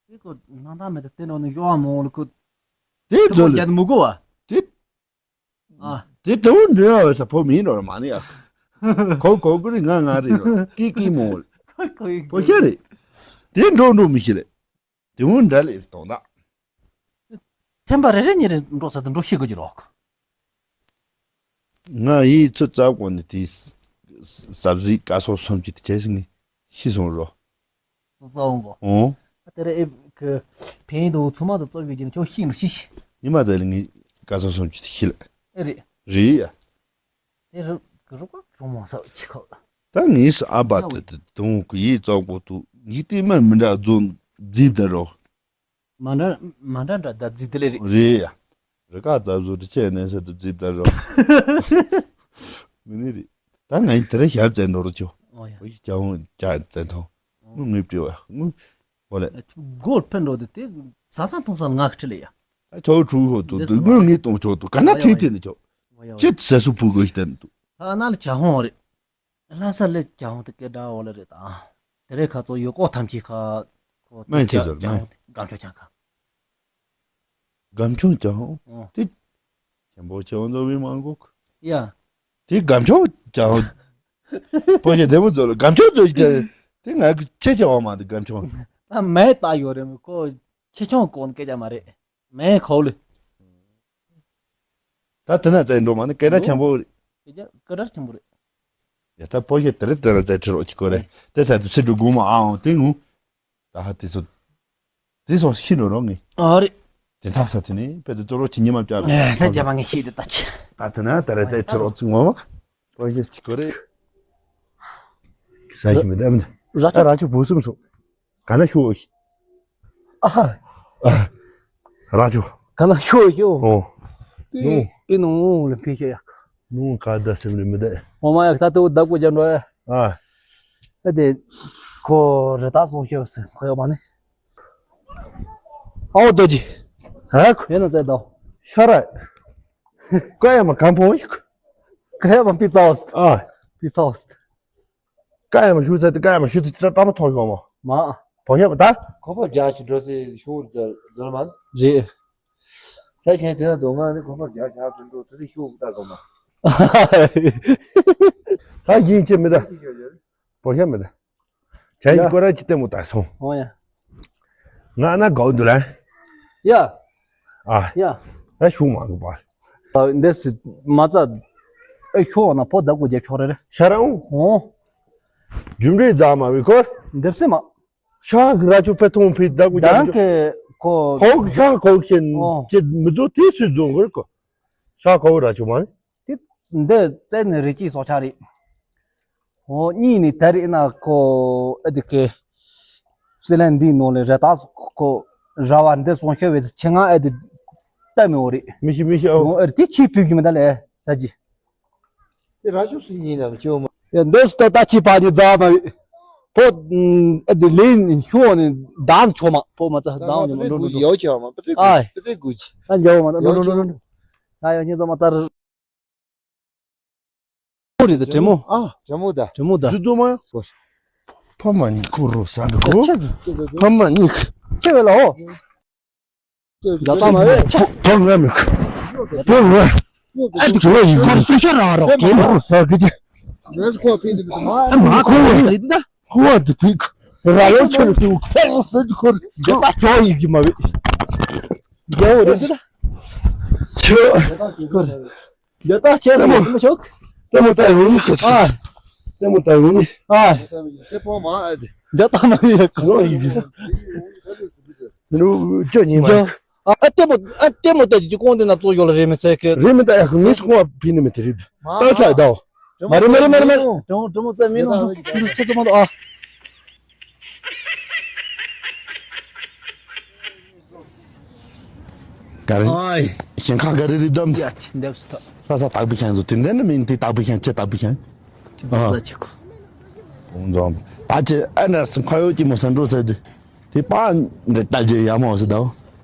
དེ་ཁོ་སྣང་དག་མེད་དེ་དེ་ནང་ནས་གཡོ་བ་མོ་ལ་ཁོ། དེ་ཁོ་ཚོ་རྒྱ་དུ་མི་གོ་བ། དེ། ཨ། དེ་དེ་འུ་འདྲེ་བ་ས་ཕོ་མིན་རོ་མ་ནི་ཡ། ཁོ་ཁོ་ཀུ་རི་ང་ང་རི་རོ་ཀི་ཀི་མོ། ཁོ་ཁོ་ཡི་ཕོ་ཤ་རེད། དེ་འགྲོ་འགྲོ་མི་ཤི་རེད། དེ་འུ་འདྲ་ལས་སྟོང་ད། ཐེམ་པ་རེ་རེ་ཉིན་རེ་འགྲོ་ས་དེ་འགྲོ་ཤི་དགོས་ཀྱི་རོགས། ང་ཡིས་ཚོད་རྩ་གོ་ནས་དེའི་ཟབ་ཟིག་བཀའ་སོགས་སོམ་གྱི་དེ་བྱས་ཟིན་ནས་ཤི་སོང་རོ། ཙོ་ཙོ་འོང་གོ། ཨོ། ཨ་དེ་རེ་ཨེ་ཁི་ཕན་དུ་ཚུ་མ་དུ་ཙོ་གི་ཀྱི་ཁྱོད་ཤི་ནུ་ཤི་ཤི། ཉི་མ་ཙེ་ལ་ངས་བཀའ་སོགས་སོམ་གྱི་དེ་ཤི་ལ། ཨེ་རེད། རེད་ཡ། དེ་རུ་གི་རུ་ག་རུ་མོ་ས་ཆི་ཁོ། ད་ངས་ཨ་བ་དེ་དེ་དུང་གི་ཡིས་ཙོག་པོ་དུ་ངས་དེ་མ་མི་འདྲ་རྫོན་རྫིབ་ད་རོ། མ་འདྲ་མ་འདྲ་འདྲ་ལྡབ་རྫིབ་དེ་ལས་རེད། རེད་ཡ། རི་ཀ་རྫབ་བཟོ་དྲི་ཆས་གནས་ས་དུ་རྫིབ་ད་རོ། མི་ནི་རེད། ད་ང་ཡིན་དེ་ར་ཞབས་བཙན་འགྲོ་རུ་ཆོ། ཨོ་ཡ། ཨོ་ཡ་ཀྱ་ཧོང་ཀྱ་བཙན་ཐོང་། ངུ་ངུས་བྲིས་བ་ངུ། ཨོ་ལེ། སྒོར་ཕན་འགྲོ་དེ་དེ་ཟ་ས་འཐུང་ས་ང་ཁྲི་ལེ་ཡ། ད་ཆོ་ཁྲུ་ཧོ་དུ་དུ་ངུ་ངི་གཏོང་ཆོ་དུ་ག་ན་ཁྲི་དེ་ནི་ཆོ། ཨོ་ཡ་ཨོ་ཡ། ཅི་ཟ་སུ་ཕུ་གོ་ཤི་དེ་ནི་དུ། ད་ན་ལ་ཀྱ་ཧོང་རེད། ལྷ་ས་ལས་ཀྱང་དེ་སྐད་གྲགས་འོ་ལེ་རེད་ད། དེ་རེད་ཁ་ཚོ་ཡོད་ཀོ་ཐམས་ཅད་ཁ། ཁོ་སྨན་ཆེ་ཟེར་ཀྱང་སྨན། སྒམ་ཆུང་ཀྱང་ཁ། སྒམ་ཆུང་ཀྱང་ཨོ། དེ། ཆེན་པོ་ཆེ་བོ་འཛོམས་པའི་མང་གོ། ཡ། དེ་སྒམ་ཆུང་ཀྱང་། པོ་ཆེ་བདེ་མོ་ཚོ་ལ་སྒམ་ཆུང་ཚོ་ཞིག་དེ། དེ་ང་གི་ཆེ་ཆེ་བ་མ་དེ་སྒམ་ཆུང་། ད་མེད་ད་ཡོད་རེད་མོ་ཁོ། ཆེ་ཆུང་གོ་ནི་སྐད་ཆ་མ་རེད། མེད་ཁོ་ལེ། ད་དེ་ན་བཙལ་འགྲོ་མ་ནི་སྐད་གྲགས་ཆེན་པོ་རེད། སྐད་གྲགས་སྐད་གྲགས་ཆེན་པོ་རེད། ཡ་ད་ཕོ་ཤེ་དེ་རེད་དེ་ན་བཙལ་ཁྲི་རོགས་ཀྱི་གོ་རེད། དེ་ཚ་དུ་ཚི་འགྲོ་དགོང་མ་ཨ་འོང་དེ་ངུ། ད་ཧ་དེ་ཚོ། དེ་སོང་ཤི་འགྲོ་རོགས་ངེ། ཨ་རེད། དེ་འཐག་ས་དེ་ནི་དཔེ་དེ་གཙོ་རོགས་ཀྱི་ཉི་མ་བཅར་རོགས། ད་རྒྱ་མ་ངེ་ཤི་དེ་ད་ཆི། ད་དེ་ན་ད་རེད་བཙལ་ཁྲི་རོགས་ཚི་ངོ་མ། ཕོ་ཤེ་ཀྱི་གོ་རེད། ས་ཞིག་མི་འདྲ་མི་འདྲ། ར་ཅོ་ར་ཅོ་བུ་སུམ་སོ། ག་ན་ཤོག་ཨ། ར་ཅོ། ག་ན་ཤོ་ཤོ། ཨོ། ཨི་ནུ་ལ་ཕི་ཤོ་ཡག་ནུ་ག་ད་སེམས་ལ་མི་བདེ། ཨོ་མ་ཡག་ད་དུ་བདག་པོ་ཅན་རོ། ཨ། ཨ་དེ། ཁོ་རེ་ད་སོང་ཤོ་སེ་ཁོ་ཡོ་མ་ནི། ཨོ་ད་ཅི། ཧ་ཁོ། ཡེ་ན་ཙེ་ད། ཤ་ར། ཀ་ཡ་མ་གམ་པོ་ཡིག་ཀ་ཡ་མ་པི་ཙའོ་སི། ཨ། པི་ཙའོ་སི། ཀ་ཡ་མ་ཞུ་ཚ་དེ་ཀ་ཡ་མ་ཞུ་ཚ་ཅི་ཏྲ་མ་ཐོག་ཡོང་མོ། མ། བོ་ཡ་མ་ད། ཁོ་པ་རྒྱ་ཞིག་འགྲོ་སའི་ཤུགས་འདོར་མ། རེད། ད་ཆེན་དེ་ན་དོ་ང་ནི་ཁོ་པ་རྒྱ་ཞག་ཏུ་འགྲོ་དེ་ཤུགས་ད་གོ་མ། ད་ཡིན་ཅི་མི་ད། བོ་ཡ་མི་ད། ཁྱེད་ཀྱི་ཡ། སྐོར་ར་ཅི་ལྟད་མོ་ལྟ་སོང་། ཨོ་ཡ། ང་ན་དགའ་འདུག་ལ། ཡ། ཨ། ཡ། ད་ཞུ་མ་དགོས་པ། ཨ། འདི་སི་མ་རྩ། ཨེ་ཤོ་ན་ཕོ་ད་གོ་རྒྱབ་ཆོག་རེ་རེ། ཤ་རང་། ཨོ། རྒྱུ་འབྲས་རྫ་མ་བི་ཁོ། འདི་སི་མ། ཤ་གི་ར་ཆུ་པེ་ཐོང་ཕི་ད་གོ་རྒྱབ་ཆོག་ད་གི་ཁོ། ཁོ་ཤ་ཁོ་ཁྱེད་ཨོ། ཁྱེད་མི་ཚོ་དེ་སུས་རྫོང་གི་རེད་ཁོ། ཤ་ཁོ་ར་ཆུ་མ། དེ་འདི་རྩེ་ནས་རི་སྐྱེས་སྲོག་ཆགས་རེད། འོ་གཉིས་ནས་ད་རེས་ན་ཁོ་ཨེ་དེ་ཀེ་སི་ལན་འདིའི་ནང་ལས་ར་ད་ཁོ་ར་བ་འདི་སོང་ཤོར་བའི་ཆེད་ང་ཨེ་དེ་ལྟ་མི་འོ་རེད། མི་ཤི་མི་ཤི་ཨོ། འོ་ཨེ་དེ་ཁྱི་ཕུད་ཀྱི་མི་ད་ལས་ས་ཅི། དེ་ར་ཤུ་སི་ཡིན་ནམ་ཅི་འོ་མ། ཡ་འདི་སྟ་ད་ཁྱི་ཕ་ནི་རྫ་མ་བི། ཕོ་ཨེ་དེ་ལེན་ཤོ་ནི་དང་ཆོ་མ་ཕོ་མ་ཚ་དང་ཉི་མ་འགྲོ་འགྲོ་འགྲོ། ཡོ་ཆེ་བ་མ་པ་ཚེ་ཨ། པ་ཚེ་དགུ་ཅི། ད་འཇའ་བ་མ་ད་འགྲོ་འགྲོ་འགྲོ་འགྲོ། ད་ཡ་ཉི་ཚོ་མ་ད། བྲེ་མོ་རེད་ད་བྲེ་མོ། ཨ། བྲེ་མོ་ད། བྲེ་མོ་ད། ཟི་ཙོ་མ། ཕ་མ་གཉིས་ཁོ་རོ་ས་འདུག་གོ་ཆེ་ཟི། ཕ་མ་གཉིས། ཆེ་བས་ལ་ཧོ། ཡ་ཙམ་མ་བས་ཆེ། ཕོ་ང་མི་ཁ། ཕོ་ང་། ཨ་འདི་ཁོ་ཡིན་ཁར་སུ་ཤ་ར་རོ་ཀེ་མ་རོ་ས་གི་ཅེ། ཨ་མ་ཁོ་ཡིན་ད། ཁོ་བ་འདི་ཕིག་ར་ལོ་ཆེ་རུ་སུ་ཁོ་རོ་ས་འདི་ཁོ་རོ་ད་ཐོ་ཡིན་གི་མ་བས། རྒྱལ་བོ་རེད་ད། ཁྱོད། ཁོ་རེད། ཡ་ད་ཁྱེད་ཚོ་མ་ཤོག་ལྟད་མོ་ལྟ་ཡོང་ནི་ཁ་ཐོག་ཨ། ལྟད་མོ་ལྟ་ཡོང་ནི། ཨ། དེ་ཕོ་མ་ཨ་དེ། ཡ་ད་མ་ཡ་ཁོ་ཡི་གི། ནུ་ཅོ་ཉི་མ། ཨ་ལྟད་མོ་ཨ་ལྟད་མོ་ལྟ་ཅི་ཀོང་དེ་ན་ཙོ་ཡོ་ལ་རེ་མི་ཚེ་གི། རེ་མི་ད་ཡ་ཁོ་ངེས་སུ་ཁོང་བ་བི་ནི་མི་དེ་རེད། ད་ཆ་ད། མ་རེ་མ་རེ་མ་རེ་མ་རེ། ཀྲུང་ཀྲུང་མོ་ཙེ་མི་ནོ། འདི་ཚེ་ཙོ་མ་དོ་ཨ། ག་རེ། ཨའི། ཞིང་ཁ་ག་རེ་རེད་དམ། ཡ་ཅི་འདེབས་སུ་ཐོག་ལྷ་ས་དག་པའི་ཤང་ཟོ་དེ་འདྲ་ནི་མིན་དེ་དག་པའི་ཤང་ཅི་དག་པའི་ཤང་། ཅི་འདེབས་ས་ཅི་ཁོ། ཨོང་ཛོམ། ད་ཅི་ཨ་ན་སི་ཁ་ཡོ་ཅི་མོ་སན་འགྲོ་ཚེ་དེ། དེ་པ་འདྲ་ལྟ་རྒྱུ་ཡ་མོ་སི་དའོ།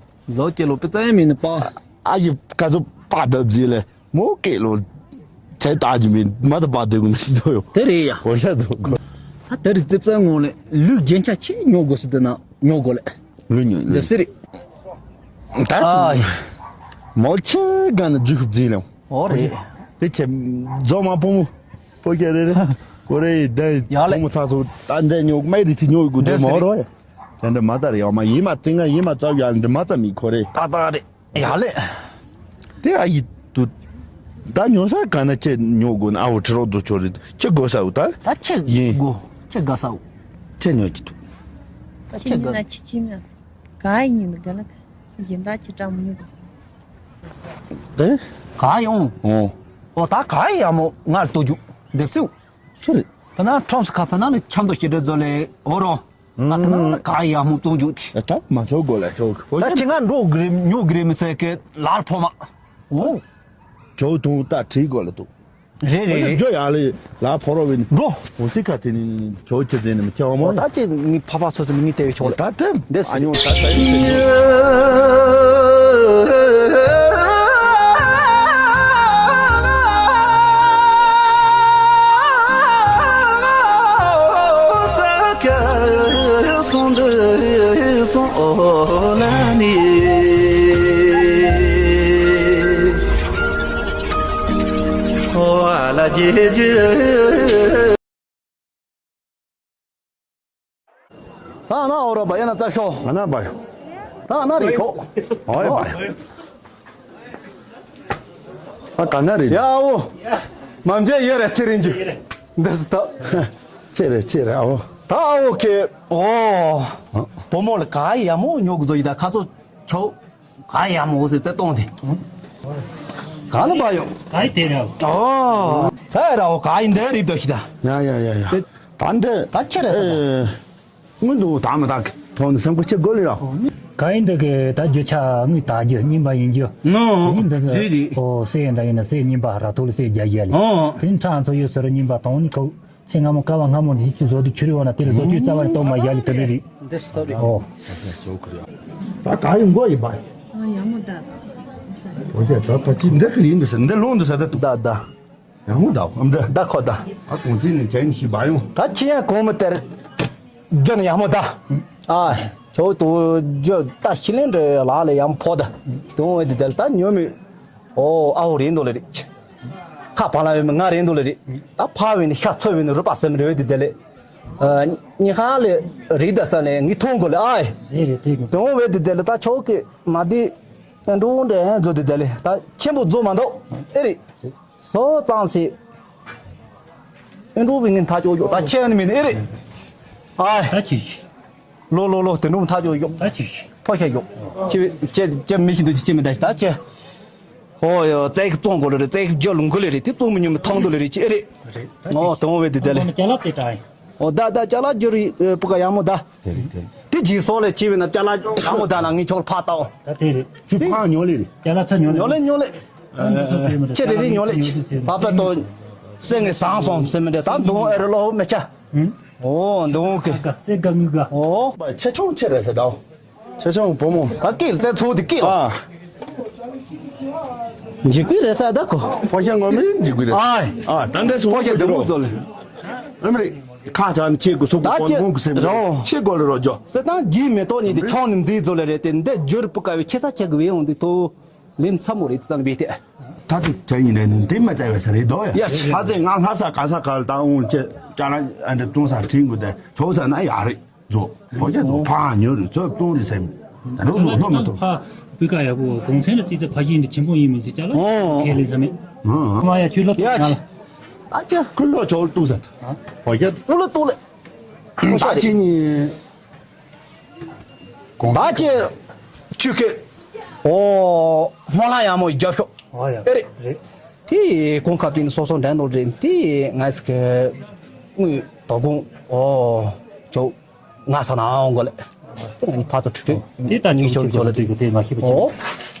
ཟོ་ཅི་ལོ་པི་ཙ་ཡ་མིན་ནི་པ། ཨ་ཡི་ཀ་ཚོ་པ་དབ་ཟི་ལེ། མོ་ཀེ་ལོ། ཚེ་ལྟ་རྒྱུ་མིན་མ་ད་པ་དེ་གུ་མི་སི་དོ་ཡོ། དེ་རེད་ཡ། གོ་ཤ་ཚོ་གོ། ད་དེ་རེད་ཙིབ་ཙ་ངོ་ལེ། ལུས་རྒྱན་ཆ་ཆེ་ཉོ་དགོས་སི་དེ་ན་ཉོ་དགོས་ལེ། ལུས་ཉོ་ལུས། འདེབས་སི་རེད། ད། ཨ། མོ་ཆེ་ག་ན་རྫུ་ཤུབ་ཟི་ལེ། ཨོ་རེད། དེ་ཆེ། རྫོ་མ་ཕོ་མོ། ཕོ་ཁྱེད་རེ་རེ། ཀོ་རེ་ཡི་ད། ཡ་ལེ། ཕོ་མོ་ཚ་ཚོ་ད་འདྲ་ཉོ་མ་རི་ཚི་ཉོ་དགོས་དེ་མོ་རོ་ཡ། དེ་འདྲ་མ་ཚ་རེ་ཡ་མ་ཡི་མ་ཏི་ང་ཡི་མ་ཚ་ཡ་འདྲ་མ་ཚ་མི་ཁོ་རེ། ཏག་ཏག་རེད། ཡ་ལེ། དེ་ཨ་ཡི་དུ། ད་ཉོ་ས་ག་ན་ཁྱེད་ཉོ་དགོས་ན་ཨ་བོ་ཁྲི་རོགས་རྫོ་ཆོ་རེད་ཁྱེད་དགོས་ས་འུ་ད། ད་ཁྱེད་ཡིན། དགོས་ཁྱེད་དགའ་ས་འུ། ཁྱེད་ཉོ་གི་འདུག་ད་ཁྱེད་དགའ། ཁྱེད་ཉོ་ན་ཁྱེད་ཁྱེད་ཉོ། ག་ཡི་ཉོ་ནི་ག་ལ་ག་ཡིན་ད་ཁྱེད་ཀྲང་མི་ཉོ་གི། དེ། ག་ཡོང་། ཨོ། ཨོ་ད་ག་ཡི་ཡ་མོ་ང་ལ་ལྟོ་རྒྱུ། འདེབས་སིའུ། སུ་རེད། ཕ་ན་ཁྲོམ་སི་ཁ་ཕ་ན་ནི་ཁྱམ་དོ་སྐྱེ་འདྲ་ཛོ་ལེ་ཨོ་རོ། ང་ཕ་ན་ནི་ག་ཡ་མོ་བཙོང་རྒྱུ་དེ། ཨ་ད་མ་ཆོག་གོ་ལ་ཆོག་གོ། ད་ཁྱེད་ང་འགྲོ་གི་རེད་ཉོ་གི་རེད་མི་ཚེ་གི་ལར་ཕོ་མ། ཨོ། ཆོག་ཐུང་ད་བྲིས་གོ་ལ་འདུག་རེད་རེད་རེད། ཇོ་ཡ་ལེ་ལ་ཕོ་རོ་བིན། འགྲོ། འོ་སི་ཁ་དེ་ནི་ཆོག་ཆེ་དེ་ནི་མི་ཆེ་བ་མོ། ད་ཅི་ནི་ཕ་ཕ་ཚོ་ཚོ་མི་ནི་དེ་བའི་ཆོག་ལ། ད་དེ་འདེབས་ཨ་ཉོ་ད་ད་ཡིན་ཆེ་ཉོ། ད་ན་འོ་ར་བ་ཡ་ན་ཙར་ཤོ། ང་ན་བ་ཡོ། ད་ན་རི་ཤོ། ཨོ་ཡ་བ་ཡོ། ཨ་ག་ན་རི། ཡ་འོ། མམ་ཇེ་ཡོད་རེ་ཚེ་རིན་ཇི། འདི་སི་ད། ཚེ་རེ་ཚེ་རེ་ཨོ། ད་ཨོ་ཁེ། ཨོ། བུ་མོ་ལ་ག་ཡ་མོ་ཉོ་གི་ཛོ་ཡི་ད་ཁ་ཚོ་ཆོ། ག་ཡ་མོ་ཟེར་ཙེ་གཏོང་དེ། ག་ལ་བ་ཡོ། ག་ཡི་དེ་རེད། ཨོ། ད་ར་འོ་ག་ཡི་འདི་རིབ་དོ་ཤི་ད། ཡ་ཡ་ཡ་ཡ། དེ། ད་འདི། ད་ཁྱེད་རེད་ས་ད། ཨེ། སྔོན་དུ་དག་མ་དག་གི་ཐོག་ནས་སེམས་ཁུར་ཆེ་དགོས་ལེ་ར། ག་ ད་ཡིན་འདི་གི་ད་རྒྱུ་ཆ་དངུལ་དག་རྒྱུ་རྙིང་པ་ཡིན་རྒྱུ། ཨོ། དེ་ཡིན་འདི་གི་རེད་རེད། ཨོ་སེ་འདྲ་ཡིན་ན་སེ་རྙིང་པ་ར་ཐོག་ལ་སེ་རྒྱ་རྒྱ་ལས། ཨོ། དེ་ཁྲག་འཚོ་ཡོད་ཟེར་རྙིང་པ་དང་ནི་ཁོ་ཚེ་སྔ་མོ་ཀ་བ་སྔ་མོ་འདི་ཅི་བཟོ་དུ་ཁྱུར་ཡོང་ན་དེ་ལ་བཟོ་བཅོས་རྩ་བ་རེ་གཏོང་མ་ཡ་ལི་དེ་འདྲ་རེད། འདི་ཞིག་ཏོ་རེད། ཨོ། ད་ག་ཡིན་མགོ་ཡིན་པ། ཨ་ཡག་མོ་ད། ཨོ་ཤེ་ད་ད་ཅི་འདི་གི་ཡིན་འདུག་ཟེར་འདི་ལོང་འདུག་ཟེར་ད་འདུག་ད་ད། ཡག་མོ་ད་ཨམ་ད། ད་ཁོ་ད། ཨ་གོང་ཚིག་ནས་ཅན་ཞིག་བ་ཡོང་། ད་ཁྱི་ཡང་གོང་མི་དེར། རྒྱུ་ནི་ཡག་མོ་ད། ཨ། ཆོག་ཏུ་རྒྱུ་ད་ཤི་ལེན་འདྲ་ལ་ལ་ཡག་མོ་ཕོ་ད། དུང་བས་དེ་དལ་ད་ཉོ་མི། ཨོ་ཨ་ཧོ་རེད་འདུག་ལེ་རེད། ཁ་ཕ་ལ་བས་མི་ང་རེད་འདུག་ལེ་རེད། ད་ཕ་བས་ནི་ཤ་ཚོ་བས་ནི་རུ་པ་སེམས་རེ་བས་དེ་དལ་ལེ། ཨ་ཉི་ཧ་ལེ་རིག་ད་ས་ནས་ངི་ཐོང་གོ་ལེ་ཨ་ཨེ། རེད་རེད་དེ་གོ། དུང་བས་དེ་དལ་ལེ་ད་ཆོག་གི་མ་དེ། འགྲོ་འདྲ་ཡང་བཟོ་དེ་དལ་ལེ་ད་ཆེན་པོ་བཟོ་མ་འདུག་ཨེ་རེད། སོ་ཙང་སི། ཨེ་འགྲོ་བའི་ངན་ཐག་ཆོད་ཡོད་ད་ཁྱེད་ནི་མིན་ཨེ་རེད། ཨ། ད་ཅི་ཞིག་ལོ་ལོ་ལོ་དེ་འགྲོ་ཐག་ཆོད་ཡོད། ད་ཅི་ཞིག་ཕོ་ཤ་ཡོད། ཁྱེད་ཁྱེད་ཁྱེད་མི་ཤི་འདུག་ཅི་ཁྱེད་མི་ད་ཅི་ད་ཁྱེད། ཧོ་ཡོ་ཙེག་བཙོང་གོ་ལེ་རེད་ཙེག་རྒྱ་ལུང་གོ་ལེ་རེད་དེ་བཙོང་མི་ཉོ་མི་ཐང་དུ་ལེ་རེད་ཅི་ཨེ་རེད། རེད་ད་ཅི་ཨོ་དང་བའི་དེ་དལ་ལེ། ཅ་ལག་དེ་ད་ཨེ། ཨོ་ད་ད་ཅ་ལག་རྒྱུ་རི་པུ་ཀ་ཡག་མོ་ད། དེ་རེད་དེ་རེད། དེ་རྗེས་སོགས་ལས་ཆེ་བའི་ན་ཅ་ལག་ཡག་མོ་ད་ན་ངས་ཁྱོད་ཕ་ཏའོ། ད་དེ་རེད། ཅུ་ཕ་ཉོ་ལེ་རེད། ཅ་ལག་ཚ་ཉོ་ལེ་ཉོ་ལེ་ཉོ་ལེ། ཁྱེད་རེ་རེ་ཉོ་ལེ་ཕ་ཕ་ཏོ། སེང་གེ་བཟང་སོང་སེ་མི་འདྲ་ད་འདུག་ཨེ་རེ་ལོ་མེ་ཆ། ཨོ་འདུག་གི་སེ་ག་ངུ་ག་ཨོ། ཆེ་ཆུང་ཆེ་རེད་ཟེར་ད། ཆེ་ཆུང་བུ་མོ། ད་ཀིལ་ཏེ་ཚུགས་ཏེ་ཀིལ། ཨ། འཇིགས་སྐུལ་རེད་ས་ད་ཁོ། ཕོ་ཤ་ངོ་མི་འཇིགས་སྐུལ་རེད། ཨ། ཨ་ད་འདྲ་སོང་ཕོ་ཤ་འདི་མོ་ཚོ་ལ། ཨ་མི་རི་ཁ་ཆ་ནི་ཆེ་གུ་སོ་གུ་ད་ཀོན་ཀོན་གུ་སེམས་རོ་ཆེ་གོ་ལ་རོ་ཇོ། སེ་ཏང་རྒྱུས་མེ་ཏོག་ནི་དེ་ཁྱོང་ནི་མཛེས་ཚོ་ལ་རེད་དེ་འདི་འཇུར་པུ་ཀ་བའི་ཁེ་ས་ཆེ་གུ་བའི་འོང་དུ་ཐོ་ལེམ་ཚ་མོ་རེད་ཙང་བའི་དེ། ད་ཚིག་ཆ་ཡིན་རེད་ནི་དེ་མ་བཙལ་བའི་ས་རེད་དོ་ཡ། ཡ་ཆེ། ད་ཚིག་ང་ལྷ་ས་ག་ས་ག་ལ་ད་འོང་ཆེ་ཅ་ལ་ཨ་འདྲ་ཏུང་ས་ཁྲིན་གུ་དེ་ཆོག་ས་ན་ཡ་རེད། རྫོགས། ཕོ་རྒྱ་རྫོགས་ཕ་ཉོ་རུ་ཚོད་གཏོང་རེ་སེམས། ད་རུ་རྫོགས་ལོ་མི་ཐོབ། ཕ་བུ་ག་ཡག་པོ་གོང་ཚན་ལ་ཙི་ཙི་ཕ་གཞིས་འདི་ཆེན་པོ་ཡིན་མི་ཟེར་ཅག་ལ་ཨོ། ཁས་ལེན་ས་མེད། ཨོ། མ་ཡ་ཆུ་ལོ་ཡ་ཏོག་ཆེ། ང་ལ། ད་ཆེ། ཁུ་ལོ་ཆོག་ཏུ་ཟ་ད། ཕོ་རྒྱ། ཨུ་ལོ་ཏོག་ལེ། ད་ཆེ་ནི། གོང་ད་ཆེ། ཆུ་ཁེ། ཨོ། སྨོན་ལམ་ཡག་མོ་རྒྱབ་ཤོག་ཨོ་ཡ། ཨེ་རེད། རེད། དེ་གོང་ཁ་པིན་སོ་སོ་འགྲན་འདོགས་རེད་དེ་ང་སི་ཁེ། དངུལ་དོ་དགོང་ཨོ། ཆོག་ང་ས་ན་འོང་གོ་ལེ། དེ་ང་གཉིས་ཕར་ཚུར་ཁྲིད་ཁྲིད། དེ་ལྟ་ཉིད་ཤོར་ཤོར་ལ་དེ་གུ་དེ་མ་ཤེས་པ་ཅི། ཨོ།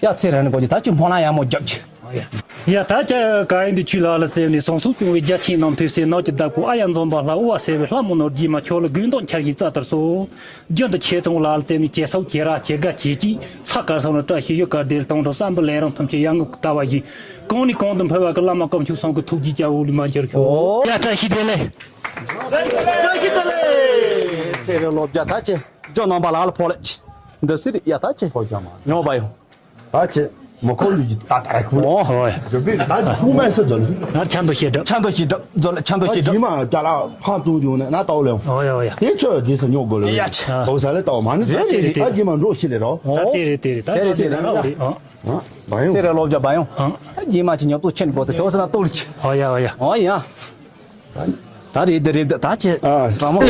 ཡ་ཚེ་རང་ནི་གོ་ཅི་ད་ཅི་སྨོན་ལམ་ཡག་མོ་རྒྱབ་ཅི། ཡ་ད་ཅི་ག་ཡིན་དུ་ཆུ་ལ་ལ་བཙལ་ནས་ཟང་ཟིང་སྐྱོང་བའི་རྒྱ་ཆེན་རྣམ་ཐོས་སྲས་ནགས་ཀྱི་བདག་པོ་ཨ་ཡ་འཛོམས་པ་ལྷ་དབུ་བ་སེ་བའི་ལྷ་མོ་ནོར་རྒྱས་མ་ཁྱོད་ལ་དགོས་འདོད་འཆར་ཞིང་རྩ་ལྟར་གསོལ། རྒྱུན་དུ་ཆེ་ཚང་ལ་ལ་བཙལ་ནས་ཇེ་སོག་ཇེ་ར་ཇེ་དགའ་ཇེ་སྐྱིད་ས་དཀར་སོང་ལ་བཀྲ་ཤིས་ཡུལ་དཀར་བདེ་ལ་དང་དུ་བསམ་པའི་ལས་རང་ཐམས་ཅད་ཡང་ངུ་ལྟ་བ་བཞིན་གང་ནས་གང་དུ་འཕེལ་བ་གི་བླ་མ་དཀོན་མཆོག་གསུམ་གྱི་ཐུགས་རྗེ་སྐྱབས་འོག་ལུས་མ་འགྱུར་ཤོག་ཡ་བཀྲ་ཤིས་བདེ་ལེགས། བཀྲ་ཤིས་བདེ་ལེགས། ཚེ་རིང་ལོ་བརྒྱ་ད་ཆེ། ཇོ་ནང་པ་ལ་ལ་ཕོ་ལེ། འདི་སི་རི་ཡ་ད་ཆེ། ཕོ་ཤ་མ། ཉོ་བ་ཡོང་། ད་ཆེ། མོ་ཁོ་ལུས་ཀྱི་ད་ད་ཁུ། ཨོ་ཧོ། ཇོ་བི་ད་ཆུང་མ་སི་ཛོལ། ང་ཆ་འདོ་ཤེས་འགྲོ། ཆ་འདོ་ཤེས་འགྲོ་ཛོལ་ཆ་འདོ་ཤེས་འགྲོ། ད་མ་ད་ལ་ཕ་ཙུང་ཅུང་ནས་ན་ཏའོ་ལེ། ཨོ་ཡ་ཨོ་ཡ། དེ་ཚོ་རྗེས་སུ་ཉོ་དགོས་ལེ། ཡ་ཆ། ཨོ་ས་ལེ་ཏའོ་མ་ནི་རེད་རེད་རེད། ད་རྗེས་མ་འགྲོ་ཤི་ལེ་རོ། ད་དེ་རེད་དེ་རེད་ད་དེ་རེད་དེ་རེད་ད་རེད། ཨོ་རེད། ཨ། བ་ཡོང་། ཚེ་རིང་ལོ་བརྒྱ་བ་ཡོང་། ཨ། ད་རྗེས་མ་ཅི་ཉོ་ཏོ་ཆེན་པོ་ཏོ་ཆོག་ས་ན་ཏོ་ལི་ཆི། ཨོ་ཡ་ཨོ་ཡ། ཨོ་ཡ། ད་རེད་དེ་རེད་ད་ཆེ། ཨ། ར་མོ།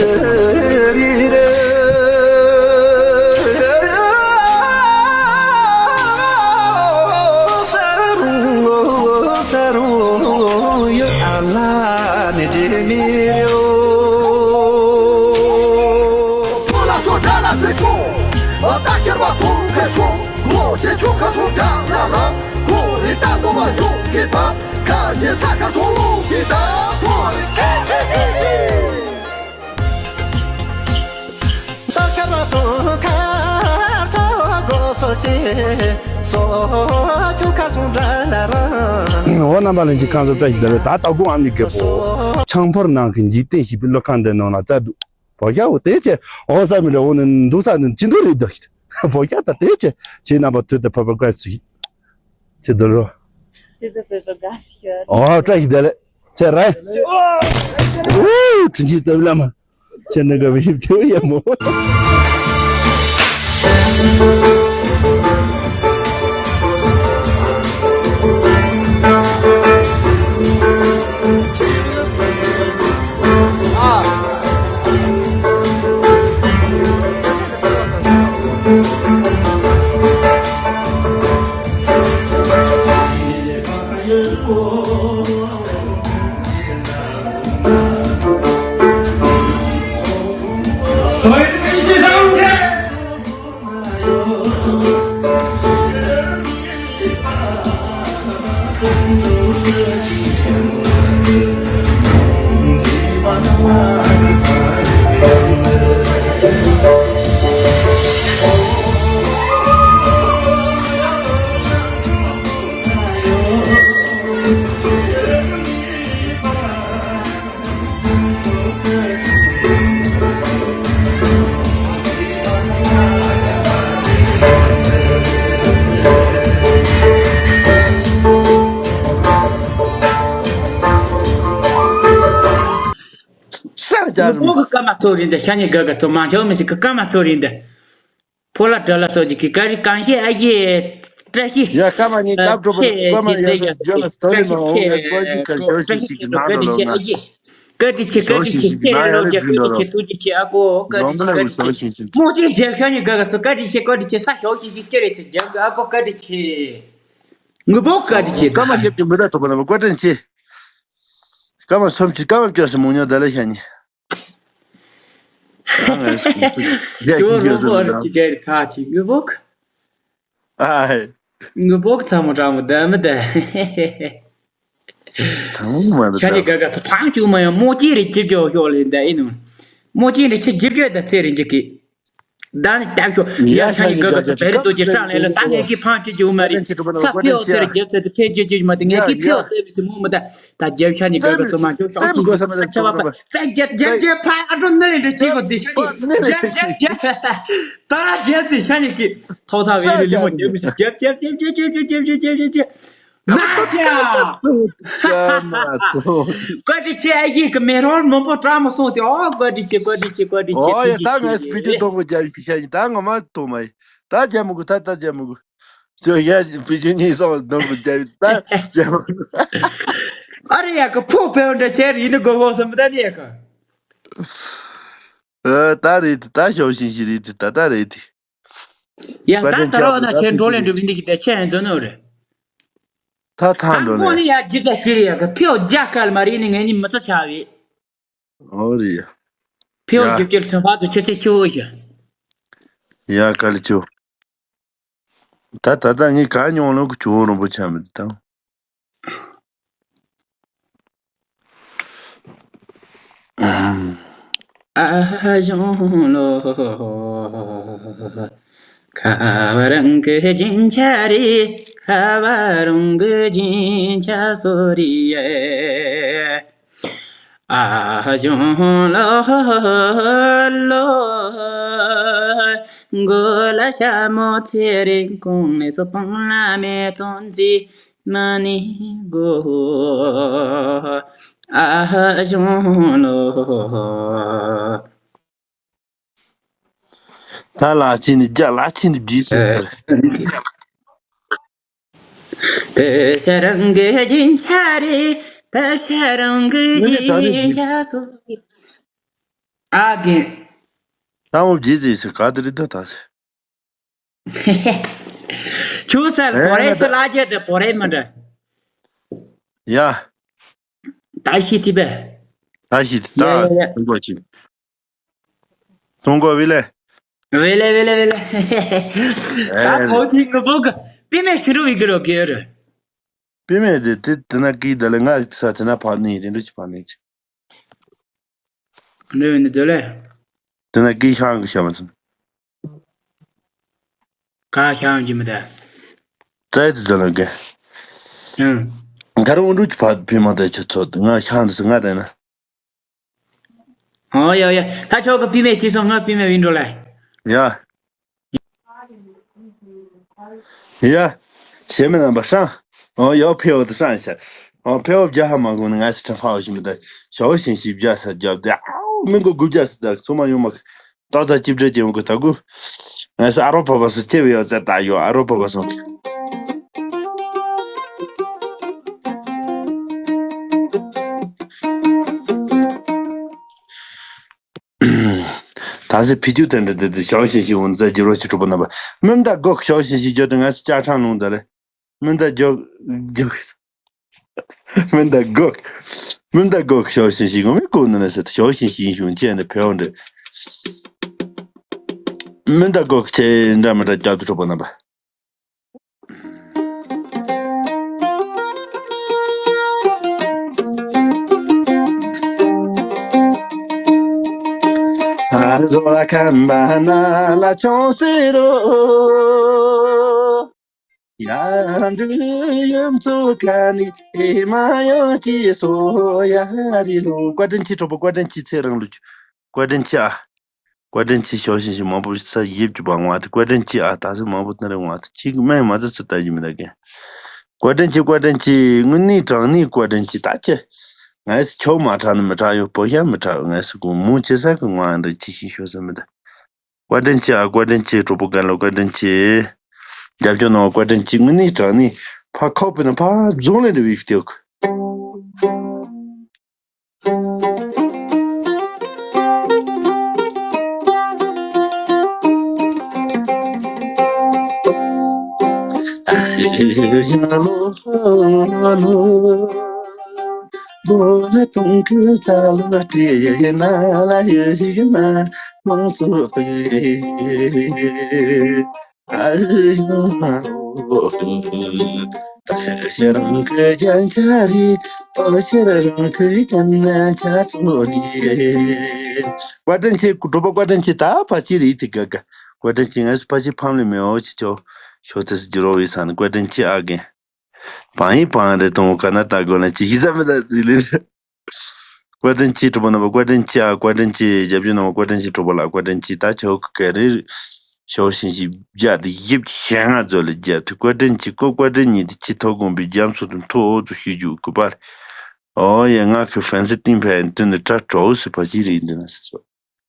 ཁ་ཆེ་ས་ཁ་ཚོ་ལོ་གི་ད་ཐོ་རི་ཀེ་ཀེ་ཀེ་ཀེ། ད་ཁར་བ་ཐོ་ཁར་སོ་གོ་སོ་ཆེ་སོ་ཁྱུ་ཁ་སུང་འདྲ་ལ་ར། འོ་རྣམ་པ་ལྷན་རྒྱས་ཁམས་བཟང་བཀྲ་ཤིས་བདེ་ལེགས། ད་ལྟ་དགོང་ཨ་མྱེས་རྒད་པོ་ཆང་ཕོར་ནང་གི་འཇིག་རྟེན་ཞེས་པའི་གླུ་ཁང་འདི་ནང་ལ་བཙལ་འདུག་བོ་ཤ་འོ་དེ་ཆེ་འོ་ས་མི་འདྲ་འོ་ནི་འདུག་ས་ནི་ཅི་འདུག་རེད་འདུག་བོ་ཤ་ད་དེ་ཆེ་ཆེ་རྣམ་པ་དུས་དེ་ཕ་པ་བཀྲ་ཤིས་ཆེ་འདུག་རོ། དེ་ཚོ་བོད་པ་དགའ་ཞིག་ཡོད། ཨོ་བཀྲ་ཤིས་བདེ་ལེགས། ཚེ་རིང་། ཨོ། དྲིན་ཆེན་སྟོབས་ལ་མ། ཁྱེད་ནི་དགའ་བའི་ཡིབ་ཐེའུ་ཡ་མོ། ངུ་པོ་གི་སྐར་མ་ཚོ་རེད་འདི། ཤ་ཉེ་ག་ག་ཚོ་མང་ཆེ་བ་མི་ཞིག་གི་སྐར་མ་ཚོ་རེད་འདི། ཕོ་ལ་དྲ་ལ་སོགས་ཀྱི་གི་ཀ་རི་གང་ཤེས་ཨ་ཡེ། བཀྲ་ཤིས། ཡ་སྐར་མ་གཉིས་སྐབས་གྲོགས་པོ་སྐར་མ་ཡ་ཡ་ཇོ་ལ་སྟོན་ནི་མ་འོང་ངས་སྐོར་གྱི་ག་ཞོ་ཞིག་ཞིག་གི་ནང་ལ་ལོག་ན། བཀའ་དྲིན་ཆེ། བཀའ་དྲིན་ཆེ། ཞོ་ཞིག་ཞིག་གི་ནང་ཡ་རེ་བུད་འགྲོ་རོགས། ཐུགས་རྗེ་ཆེ། ཨ་ཀོ་བཀའ་དྲིན་ཆེ། བཀའ་དྲིན་ཆེ། མོ་ཅན་རྒྱལ་ཤ་ཉེ་ག་ག་ཚོ་བཀའ་དྲིན་ཆེ། བཀའ་དྲིན་ཆེ། ས་ཞོ་ཞིག་ཞིག་ཅི་རེད་དེ་རྒྱབ་གི། ཨ་ཀོ་བཀའ་དྲིན་ཆེ། ངུ་པོ་བཀའ་དྲིན་ཆེ། སྐར་མ་བརྒྱད་ཀྱི་མི་ར་ཐོབ་པ་ལ་བཀའ་དྲིན་ཆེ། སྐར་མ་སུམ་གྱི་སྐར་མ་བཅོ་སི་མོ་ཉོ་ད་ལ་ཤ་ཉེ། ཁྱོད་རོགས་པོ་རུ་ཅི་གེར་ཚ་ཆི་ངུ་པོ། ཨ་ཧེ། ངུ་པོ་ཚ་མོ་ཀྲང་མོ་ད་མི་ད། ཚང་མ་མ་ཤ་ཉེ་ག་ག་ཚོ་ཕང་བཅུག་མ་ཡང་མོ་ཅི་རེ་ཅི་བཅོ་ཤོག་ལེ་འདའ་ཨེ་ནུ། མོ་ཅི་རེ་ཅི་ཅི་བཅོ་ད་ཚེ་རེ་འཇིག་གི། ད་ནི་ལྟ་ཤོག་ཡ་ཤ་ཉེ་ག་ག་ཚོ་བེ་རི་དོ་ཅི་ཧྲང་ལེ་ལ་ད་ངས་ཀི་ཕང་བཅུག་བཅུག་མ་རེད། ས་ཕེའོ་ཚེ་རེ་རྒྱབ་ཚེ་དེ་ཕེ་བཅུག་བཅུག་མ་དེ་ངས་ཀི་ཕེའོ་ཚེ་བི་སི་མུ་མ་ད། ད་རྒྱབ་ཤ་ཉེ་ག་ག་ཚོ་མ་བཅོ་ཤོག་ཅི་ཅི་ཅི་ཅི་ཅི་ཚེ་རྒྱབ་རྒྱབ་རྒྱབ་ཕ་ཨ་ཀྲོ་ནི་ལེ་འདྲ་ཅི་གོ་ཚེ་ཤ་ཉེ་རྒྱབ་རྒྱབ་རྒྱབ། ད་ར་རྒྱབ་ཚེ་ཤ་ཉེ་ཀི་ཐོག་ཐག་བེ་རི་ལི་མོ་རྒྱབ་མི་སི་རྒྱབ་རྒྱབ་རྒྱབ་རྒྱབ་རྒྱབ་རྒྱབ་རྒྱབ་རྒྱབ་རྒྱབ། ན་ཤ། བཀའ་དྲིན་ཆེ། ཨ་ཡིག་གི་མེ་རོལ་མང་པོ་བཀྲ་མ་སོང་སྟེ། ཨོ་བཀའ་དྲིན་ཆེ། བཀའ་དྲིན་ཆེ། བཀའ་དྲིན་ཆེ། ཨོ་ཡ་ད་ངས་བི་ཌིའོ་གཏོང་གོ་རྒྱབ་ཡིག་ཤ་ཡིན། ད་ངོ་མ་གཏོང་མ་ཡིན། ད་རྒྱབ་མི་དགོས། ད་ད་རྒྱབ་མི་དགོས། ཅོ་ཡ་བི་ཌིའོ་གཉིས་སོང་གཏོང་གོ་རྒྱབ་ཡིག་ད་རྒྱབ་མི་དགོས། ཨ་རེ་ཡ་གི་ཕོ་བེའོ་འདྲ་ཆེ་རེ་ཡིན་ནི་གོ་གོ་སམ་ད་ནི་ཡ་གི། ཨ་ད་རེད་དེ། ད་ཞའོ་ཞིན་ཞིན་རེད་དེ། ད་ད་རེད་དེ། ཡ་ད་ད་རོ་ན་ཁྱེད་འགྲོ་ལེན་འགྲུབ་ནི་གི་དེ་ཁྱེད་ཡང་འཛོ་ནོ་རེད། ད་ཚང་འགྲོ་ལེན། ཁོ་ནི་ཡ་རྒྱུ་ད་ཅི་རེད་ཡ་གི་ཕེའོ་རྒྱ་སྐལ་མ་རེད་ནི་ངས་ནི་མི་ཚ་ཆ་བས། ཨོ་རེད་ཡ། ཕེའོ་ཡ། རྒྱུ་ཅི་ལ་ཚང་བ་དུ་ཆེ་ཚེ་ཆེ་བོ་ཞིག་ཡ་ག་ལི་ཆུ། ད་ད་ད་ངས་ག་མྱོང་ལོ་གི་ཆུ་བོ་རིན་པོ་ཆེ་མི་དེ་དང་། ཨ་ཞང་ལོ། ཁ་བ་རང་གི་སྦྱིན་ཆ་རེད། ཁ་བ་རང་གི་སྦྱིན་ཆ་སོ་རེད་ཡ། ཨ་ཞང་ལོ་ལོ། མགོ་ལ་ཞྭ་མོ་ཚེ་རིང་གོང་ནས་སོ་སྤང་ལ་མེ་ཏོག་མཛེས། མ་ནི་གོ། ཨ་ཞང་ལོ། ད་ལ་ཆེན་ནི་རྒྱ་ལ་ཆེན་ནི་བྲིས་སོང་། དེ་ཤ་རང་གི་སྦྱིན་ཆ་རེད། དེ་ཤ་རང་གི་སྦྱིན་ཆ་སོ། ཨ་གིན། ད་མོ་བརྗེད་ཟིག་ཟེར་ག་དེ་རེད་ད་ད་ཟེར། ཆུ་སལ་ཨེ་བོ་རེ་ན་ད། སི་ལ་རྒྱ་དེ་བོ་རེ་མ་འདྲ། ཡ། ད་ཤི་ཐི་བས། ད་ཤི་ཐི་ད། ཡ་ཡ་ཡ། ཐུང་གོ་ཆི། ཐུང་གོ་བི་ལེ། བི་ལེ་བི་ལེ་བི་ལེ། ད་ཨེ། ཐོག་ཐིག་ངུ་པོ་གི་པི་མེ་ཤི་རུ་བི་གི་རོ་གི་རུ། པི་མེ་དེ་དེ་དེ་ན་ཀི་ད་ལེ་ང་ས་དེ་ན་ཕ་ནི་དེ་འདྲ་ཅི་ཕ་ནི་ཅི། འདྲ་ཡོད་ནི་དེ་ལེ། དེ་ན་ཀི་ཤང་གི་ཤ་མ་ཚང་། ག་ཤང་གི་མི་ད། ཙའི་དེ་དེ་ན་ཀི། ཨང་། ག་རུ་འུ་འདྲུ་ཅི་ཕ་ཕི་མ་དེ་ཆུ་ཚོད་ང་ཤང་དེ་སུ་ང་དེ་ན། ཨོ་ཡ་ཡ། ད་ཆོག་གི་པི་མེ་ཅི་སོང་ང་པི་མེ་བིན་འགྲོ་ལེ། ཡ། ཡ། ཞེ་མི་རྣམ་པ་སང་། ཨོ་ཡ་ཕེ་འོ་དེ་སང་ཤ། ཨོ་ཕེ་འོ་བརྒྱ་ཧ་མ་གོ་ནི་ང་ཞིག་ཁྲ་ཧྥ་འོ་ཞིག་མི་ད། ཞའོ་ཞིན་ཞིག་བརྒྱ་ས་བརྒྱ་དེ་ཨའོ་མི་མགོ་དགུ་བརྒྱ་ས་ད་ཚོ་མ་ཡོང་མ། ཏོག་ཙམ་ཅིབ་འདྲེ་ཅན་གོ་ད་གུ། ང་ས་ཨ་རོ་པ་པ་སུ་ཅེ་བི་ཡོ་ཙེ་ད་ཡོ་ཨ་རོ་པ་པ་སོང་། ད་སེ་ཕི་ཅུ་དེ་འདྲ་དེ་དེ་ཞའོ་ཞིན་ཞིག་འོང་ཙེ་ཇི་རོ་ཞིག་གྲུབ་པ་ན་པ། མི་མདའ་སྒོག་ཞའོ་ཞིན་ཞིག་འཇོག་དེ་ང་ས་ཅ་ཁྲང་ལུང་ད་ལེ། མི་མདའ་སྒོག་སྒོག་མི་མདའ་སྒོག་མི་མདའ་སྒོག་ཞའོ་ཞིན་ཞིག་གོ་མི་གོ་ནི་ན་ཟེར་ཞའོ་ཞིན་ཞིག་ཡིན་ཞུ་ཅེ་འདི་ཕེ་འོ་འདྲེ། མི་མདའ་སྒོག་ཆེ་འདྲ་མི་འདྲ་རྒྱབ་ཏུ་གྲུབ་པ་ན་པ། ཨ་རོ་ལ་ཁམས་པ་ན་ལ་ཆུང་སེ་རོ། ཡ་འདི་ཡུམ་ཚོ་ཁ་ནི་ཨེ་མ་ཡང་ཅི་སོ་ཡ་རི་ལོ། བཀའ་དྲིན་ཆེ་གྲོགས་པོ། བཀའ་དྲིན་ཆེ། ཚེ་རིང་ལུགས། བཀའ་དྲིན་ཆེ་ཨ། བཀའ་དྲིན་ཆེ། ཞའོ་ཞིན་ཞིན་མང་པོ་ས་ཡིབ་ཀྱི་བ་ང་དེ་བཀའ་དྲིན་ཆེ་ཨ། ད་སེ་མང་པོ་ན་རེ་ང་དེ་ཅིག་མེད་མ་ཚ་ཚུ་ལྟ་ཡི་མི་ལ་གན། བཀའ་དྲིན་ཆེ། བཀའ་དྲིན་ཆེ། དངོས་གནས་དྲང་གནས་བཀའ་དྲིན་ཆེ། ད་ཅི། ངས་ཆོག་མ་དྲག་ནི་མི་དྲག་ཡོད། པོ་ཤ་མི་དྲག་ངས་སུ་གོ་མུ་ཆེ་ས་གི་ངང་འདྲ་ཅི་ཤི་ཤོ་ས་མི་ད། བཀའ་དྲིན་ཆེ་ཨ། བཀའ་དྲིན་ཆེ། གྲོགས་པོ་རྒན་ལགས་བཀའ་དྲིན་ཆེ། རྒྱབ་སྐྱོར་གནང་བ་བཀའ་དྲིན་ཆེ། ངི་ནི་དྲང་ནི་ཕ་ཁོག་པའི་ནང་ཕ་རྫོང་ལས་འདྲ་བའི་སྟེགས། བཀའ་དྲིན་ཆེ། གྲོགས་པོ་བཀའ་དྲིན་ཆེ། ད་ཕ་ཆི་རི་ཏི་ག་ག་བཀའ་དྲིན་ཆེ། ངས་ཕ་ཆི་ཕམ་ལི་མེ་འོ་ཆི་ཆོ་ཤོ་ཏི་སི་ཇི་རོ་བི་སན་བཀའ་དྲིན་ཆེ་ཨ་གེ། བང་ཡི་བང་རེ་ཏོང་ག་ན་ད་གོ་ན་ཅི་ཤི་ས་མི་ད་ཟི་ལི་རེད། བཀའ་དྲིན་ཆེ། གྲོགས་པོ་རྣམ་པ་བཀའ་དྲིན་ཆེ་ཨ། བཀའ་དྲིན་ཆེ། རྒྱབ་སྐྱོར་གནང་བ་བཀའ་དྲིན་ཆེ། གྲོགས་པོ་ལགས་བཀའ་དྲིན་ཆེ། ད་ཆོག་གི་ག་རེ་ཤོག་ཤིང་ཞིག་བརྒྱ་དེ་ཡིབ་ཤེ་ང་ཛོ་ལ་རྒྱབ་ཐུ་བཀའ་དྲིན་ཆེ། ཀོ་བཀའ་དྲིན་ཉིད་དེ་ཆེ་ཐོག་དགོན་པའི་རྒྱ་མཚོ་དུ་མཐོ་འོག་ཏུ་ཤུལ་རྒྱུག་གུ་པར། ཨོ་ཡ་ང་གི་ཧྥན་སི་ཏིང་ཕན་དུ་ནི་དྲ་གྲོགས་སུ་ཕ་ཅི་རེད་འདི་ན་སི་སོ།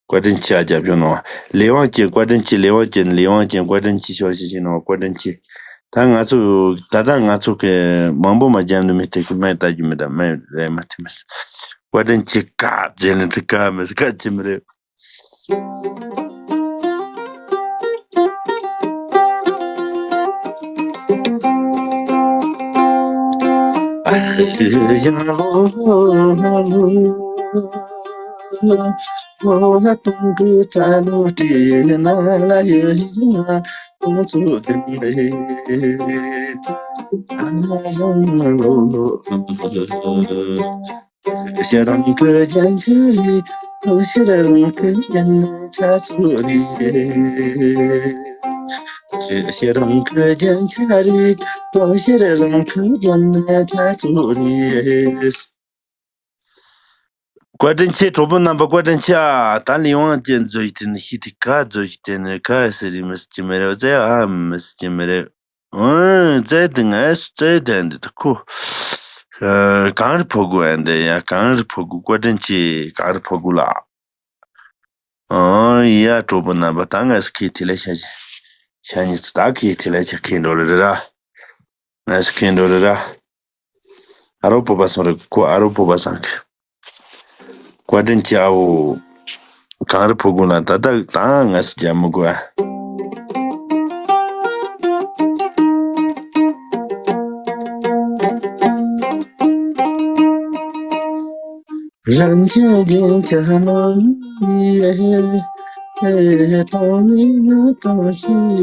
བཀའ་དྲིན་ཆེ་ཨ། རྒྱབ་སྐྱོར་གནང་བ། ལས་དབང་ཅན་བཀའ་དྲིན་ཆེ། ལས་དབང་ཅན་ལས་དབང་ཅན་བཀའ་དྲིན་ཆེ། ཤོག་ཤིང་ཞིག་གནང་བ་བཀའ་དྲིན་ཆེ། ད་ང་ཚོ་ད་ལྟ་ང་ཚོ་གི་མང་པོ་མ་རྒྱབ་ནི་མི་དེ་གི་མེད་ལྟ་རྒྱུ་མི་ད་མེད་རེད་མ་དེ་མི་སི། བཀའ་དྲིན་ཆེ་ཀ་རྗེས་ལན་དེ་ཀ་མི་སི་ཀ་ཅི་མི་རེད། བཀའ་དྲིན་ཆེ། གྲོགས་པོ་རྣམ་པ་བཀའ་དྲིན་ཆེ་ཨ། ད་ལི་ཝང་ཅན་མཛོད་ཀྱི་དེ་ནི་ཤི་དེ་ག་མཛོད་ཀྱི་དེ་ནི་ག་ཟེར་རི་མི་སི་ཅི་མི་རེད་ཙེ་ཨ་མི་སི་ཅི་མི་རེད། ཨོ་ཙེ་དེ་ངས་ཙེ་དེ་འདི་ད་ཁོ་གངས་རི་ཕོ་གུ་ཨན་དེ་ཡ་གངས་རི་ཕོ་གུ་བཀའ་དྲིན་ཆེ་གངས་རི་ཕོ་གུ་ལགས། ཨོ་ཡ་གྲོགས་པོ་རྣམ་པ་ད་ངས་སུ་ཁྱེད་དེ་ལས་ཤ་ཤ་ཤ་ཉིས་སུ་ད་ཁྱེད་དེ་ལས་ཆ་ཁྱེད་འགྲོ་ལེ་རེ་ར། ངས་སུ་ཁྱེད་འགྲོ་རེ་ར། ཨ་རོ་བོད་པ་སོང་རེ་ཁོ་ཨ་རོ་བོད་པ་སང་གི། བཀའ་དྲིན་ཆེ་ཨ་འོ། གངས་རི་ཕོ་གུ་ལ་ད་ད་ད་ངས་སུ་རྒྱ་མི་དགོས་ཨ། རང་ཅན་རྒྱན་ཆ་ནོ་ཡེ་ཏོང་མི་ནོ་ཏོང་ཤི།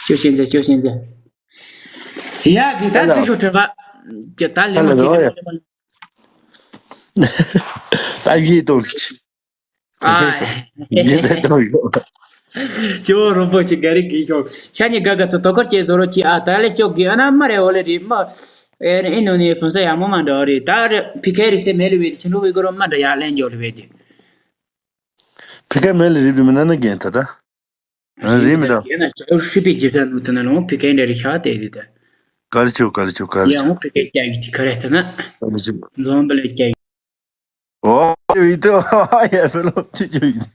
ཅོ་ཤེན་ཛེ་ཅོ་ཤེན་ཛེ། ཡ་གི་ད་ཧེ་ལོ། དུ་ཤོ་ཁྲེ་བ། ད་ལེ་ཧེ་ལོ་མ་ཅི་རོ་ག་ཡ། ད་ཡེ་ཏོང་ཤི། ཨ། ཡེ་ད་ཏོང་ཡོ། ཅོ་རོ་པོ་ཅི་ག་རི་གི་ཤོ། ཤ་ཉི་ག་ག་ཚོ་དོ་ཁར་ཅེ་ཟོ་རོ་ཅི་ཨ་ད་ལེ་ཅོ་གི་ཨ་ན་མ་རེ་འོ་ལེ་རི་མ། ཨེ་ཨེ་ནོ་ནི་ཕུན་ས་ཡ་མོ་མ་འདྲ་རི་ད་རི་ཕི་ཁེ་རི་སེ་མེ་ལི་བེ་དི་ཆི་ནུ་བི་གོ་རོ་མ་འདྲ་ཡ་ལེན་ཇོ་ལི་བེ་དི། ཕི་ཁེ་མེ་ལི་རི་བི་མི་ན་ན་གེན་ད་ད། རེད་མི་འདྲ། ཡིན་ན་ཅའོ་ཧྲི་པི་ཇི་ད་ནུ་ད་ན་ལོང་ཕི་ཀེན་རེ་རི་ཤ་ཏེ་རི་ད། ག་རེ་ཆོ་ག་རེ་ཆོ་ག་རེ་ཡ་ཆོ། ཧོ་ཕི་ཀེ་ཀྱ་གི་ཏི་ག་རེ་ད་ན། ག་རེ་ཆོ། འཛོམས་པ་ལས་ཀྱ་གི། ཨོ་ཡོད་ཡིན་ཏོ་ཡ་ཕེ་ལོ་ཅི་ཡོད་ཡིན།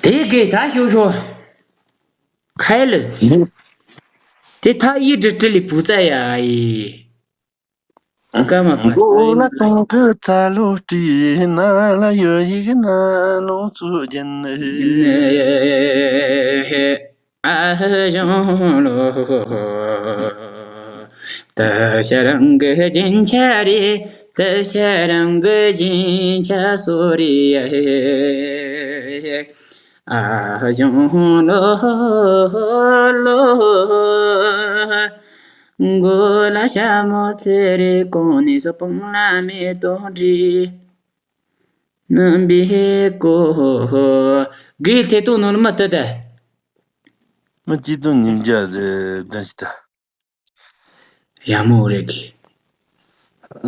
དེ་གེ་ད་ཤོ་ཤོ། ཁའི་ལི། དེ་ཐ་ཡི་ཏྲི་ཏྲི་ལི་བུ་ཙ་ཡ་ཡི། ཀ་མ་ཀ་མགོ་ལ་གཏོང་གི་ཚ་ལོ་སྤྲིན་ནང་ལ་ཡོད་ཡིག་ན་ལོང་ཚུ་རྒྱན། ཨ་ཞང་ལོ། ད་ཤ་རང་གི་རྒྱན་ཆ་རེད། ད་ཤ་རང་གི་རྒྱན་ཆ་སོ་རེད། ཨ་ཞང་ལོ་ལོ། མགོ་ལ་ཞྭ་མོ་ཚེ་རེ་གོང་ནས་སོ་སྤུངས་ལ་མེ་ཏོག་འདྲི། རྣམ་པའི་སྐོར། དགེ་ཐེ་ཏོ་ནོར་མ་ཏི་ད། མི་སྐྱིད་དོན་ཉིན་རྒྱ་རེ་ལྡན་ཞིག་ད། ཡ་མོ་རེད་གི།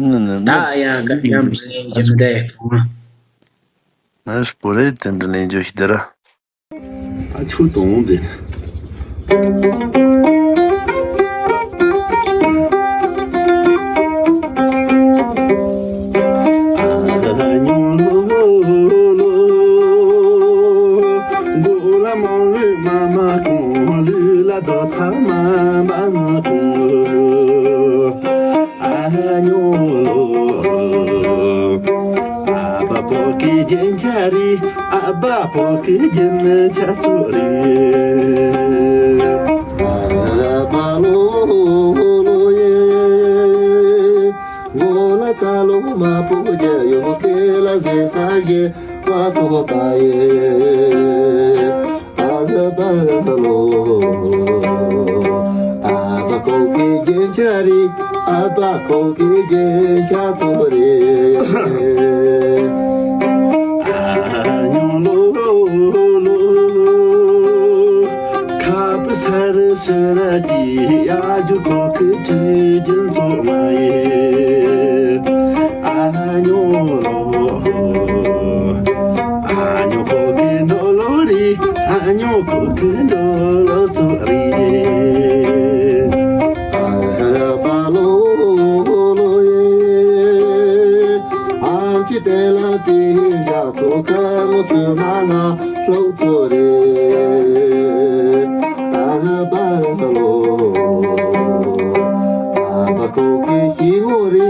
ནི་ནི་ད་ཡ་ག་ཡ་མི་ལེན་གྱི་མི་ད་ཡ་གང་། ང་སྤོ་རེ་དེ་འདྲ་ལེན་རྒྱུ་ཞིག་ད་ར། ཆུ་དོང་འདི། ཨ་ཉོ་ལོ། ཨ་ཕ་ཕོ་ཁི་རྒྱན་ཆ་རི། ཨ་ཕ་ཕོ་ཁི་རྒྱན་ཆ་ཚོ་རི། ཨ་ཕ་ལོ་ལོ་ཡེ། ངོ་ལ་ཚ་ལོ་མ་པོ་རྒྱ་ཡོ་ཁེ་ལ་ཟེ་ས་གེ་བ་ཚོ་པ་ཡེ། ཨ་ལ་པ་ལ་ལོ། ཨ་ཕ་ཁོ་གི་རྒྱན་ཆ་རེད། ཨ་ཕ་ཁོ་གི་རྒྱན་ཆ་ཚོ་རེད། ཨ་ཉོ་ལོ་ལོ། ཁ་པི་ས་རི་ས་ར་ཅི་ཡ་ཇུ་ཁོ་གི་ཁྲི་རྒྱན་ཚོ་མ་ཡེ། ཨ་ཉོ་ལོ། ཨ་ཉོ་ཁོ་གི་འགྲོ་ལོ་རི། ཨ་ཉོ་ཁོ་གི་འགྲོ་ལོ་ཚོ་རི། ཨ་ཧ་པ་ལོ་ལོ་ཡེ། ཨ་ཅི་ཏེ་ལ་པི་ཡ་ཚོ་ཁ་ངོ་ཚོ་མ་ན་ལོ་ཚོ་རི། ཨ་ཧ་པ་ལོ། ཨ་པ་ཁོ་གི་ཤི་ངོ་རི།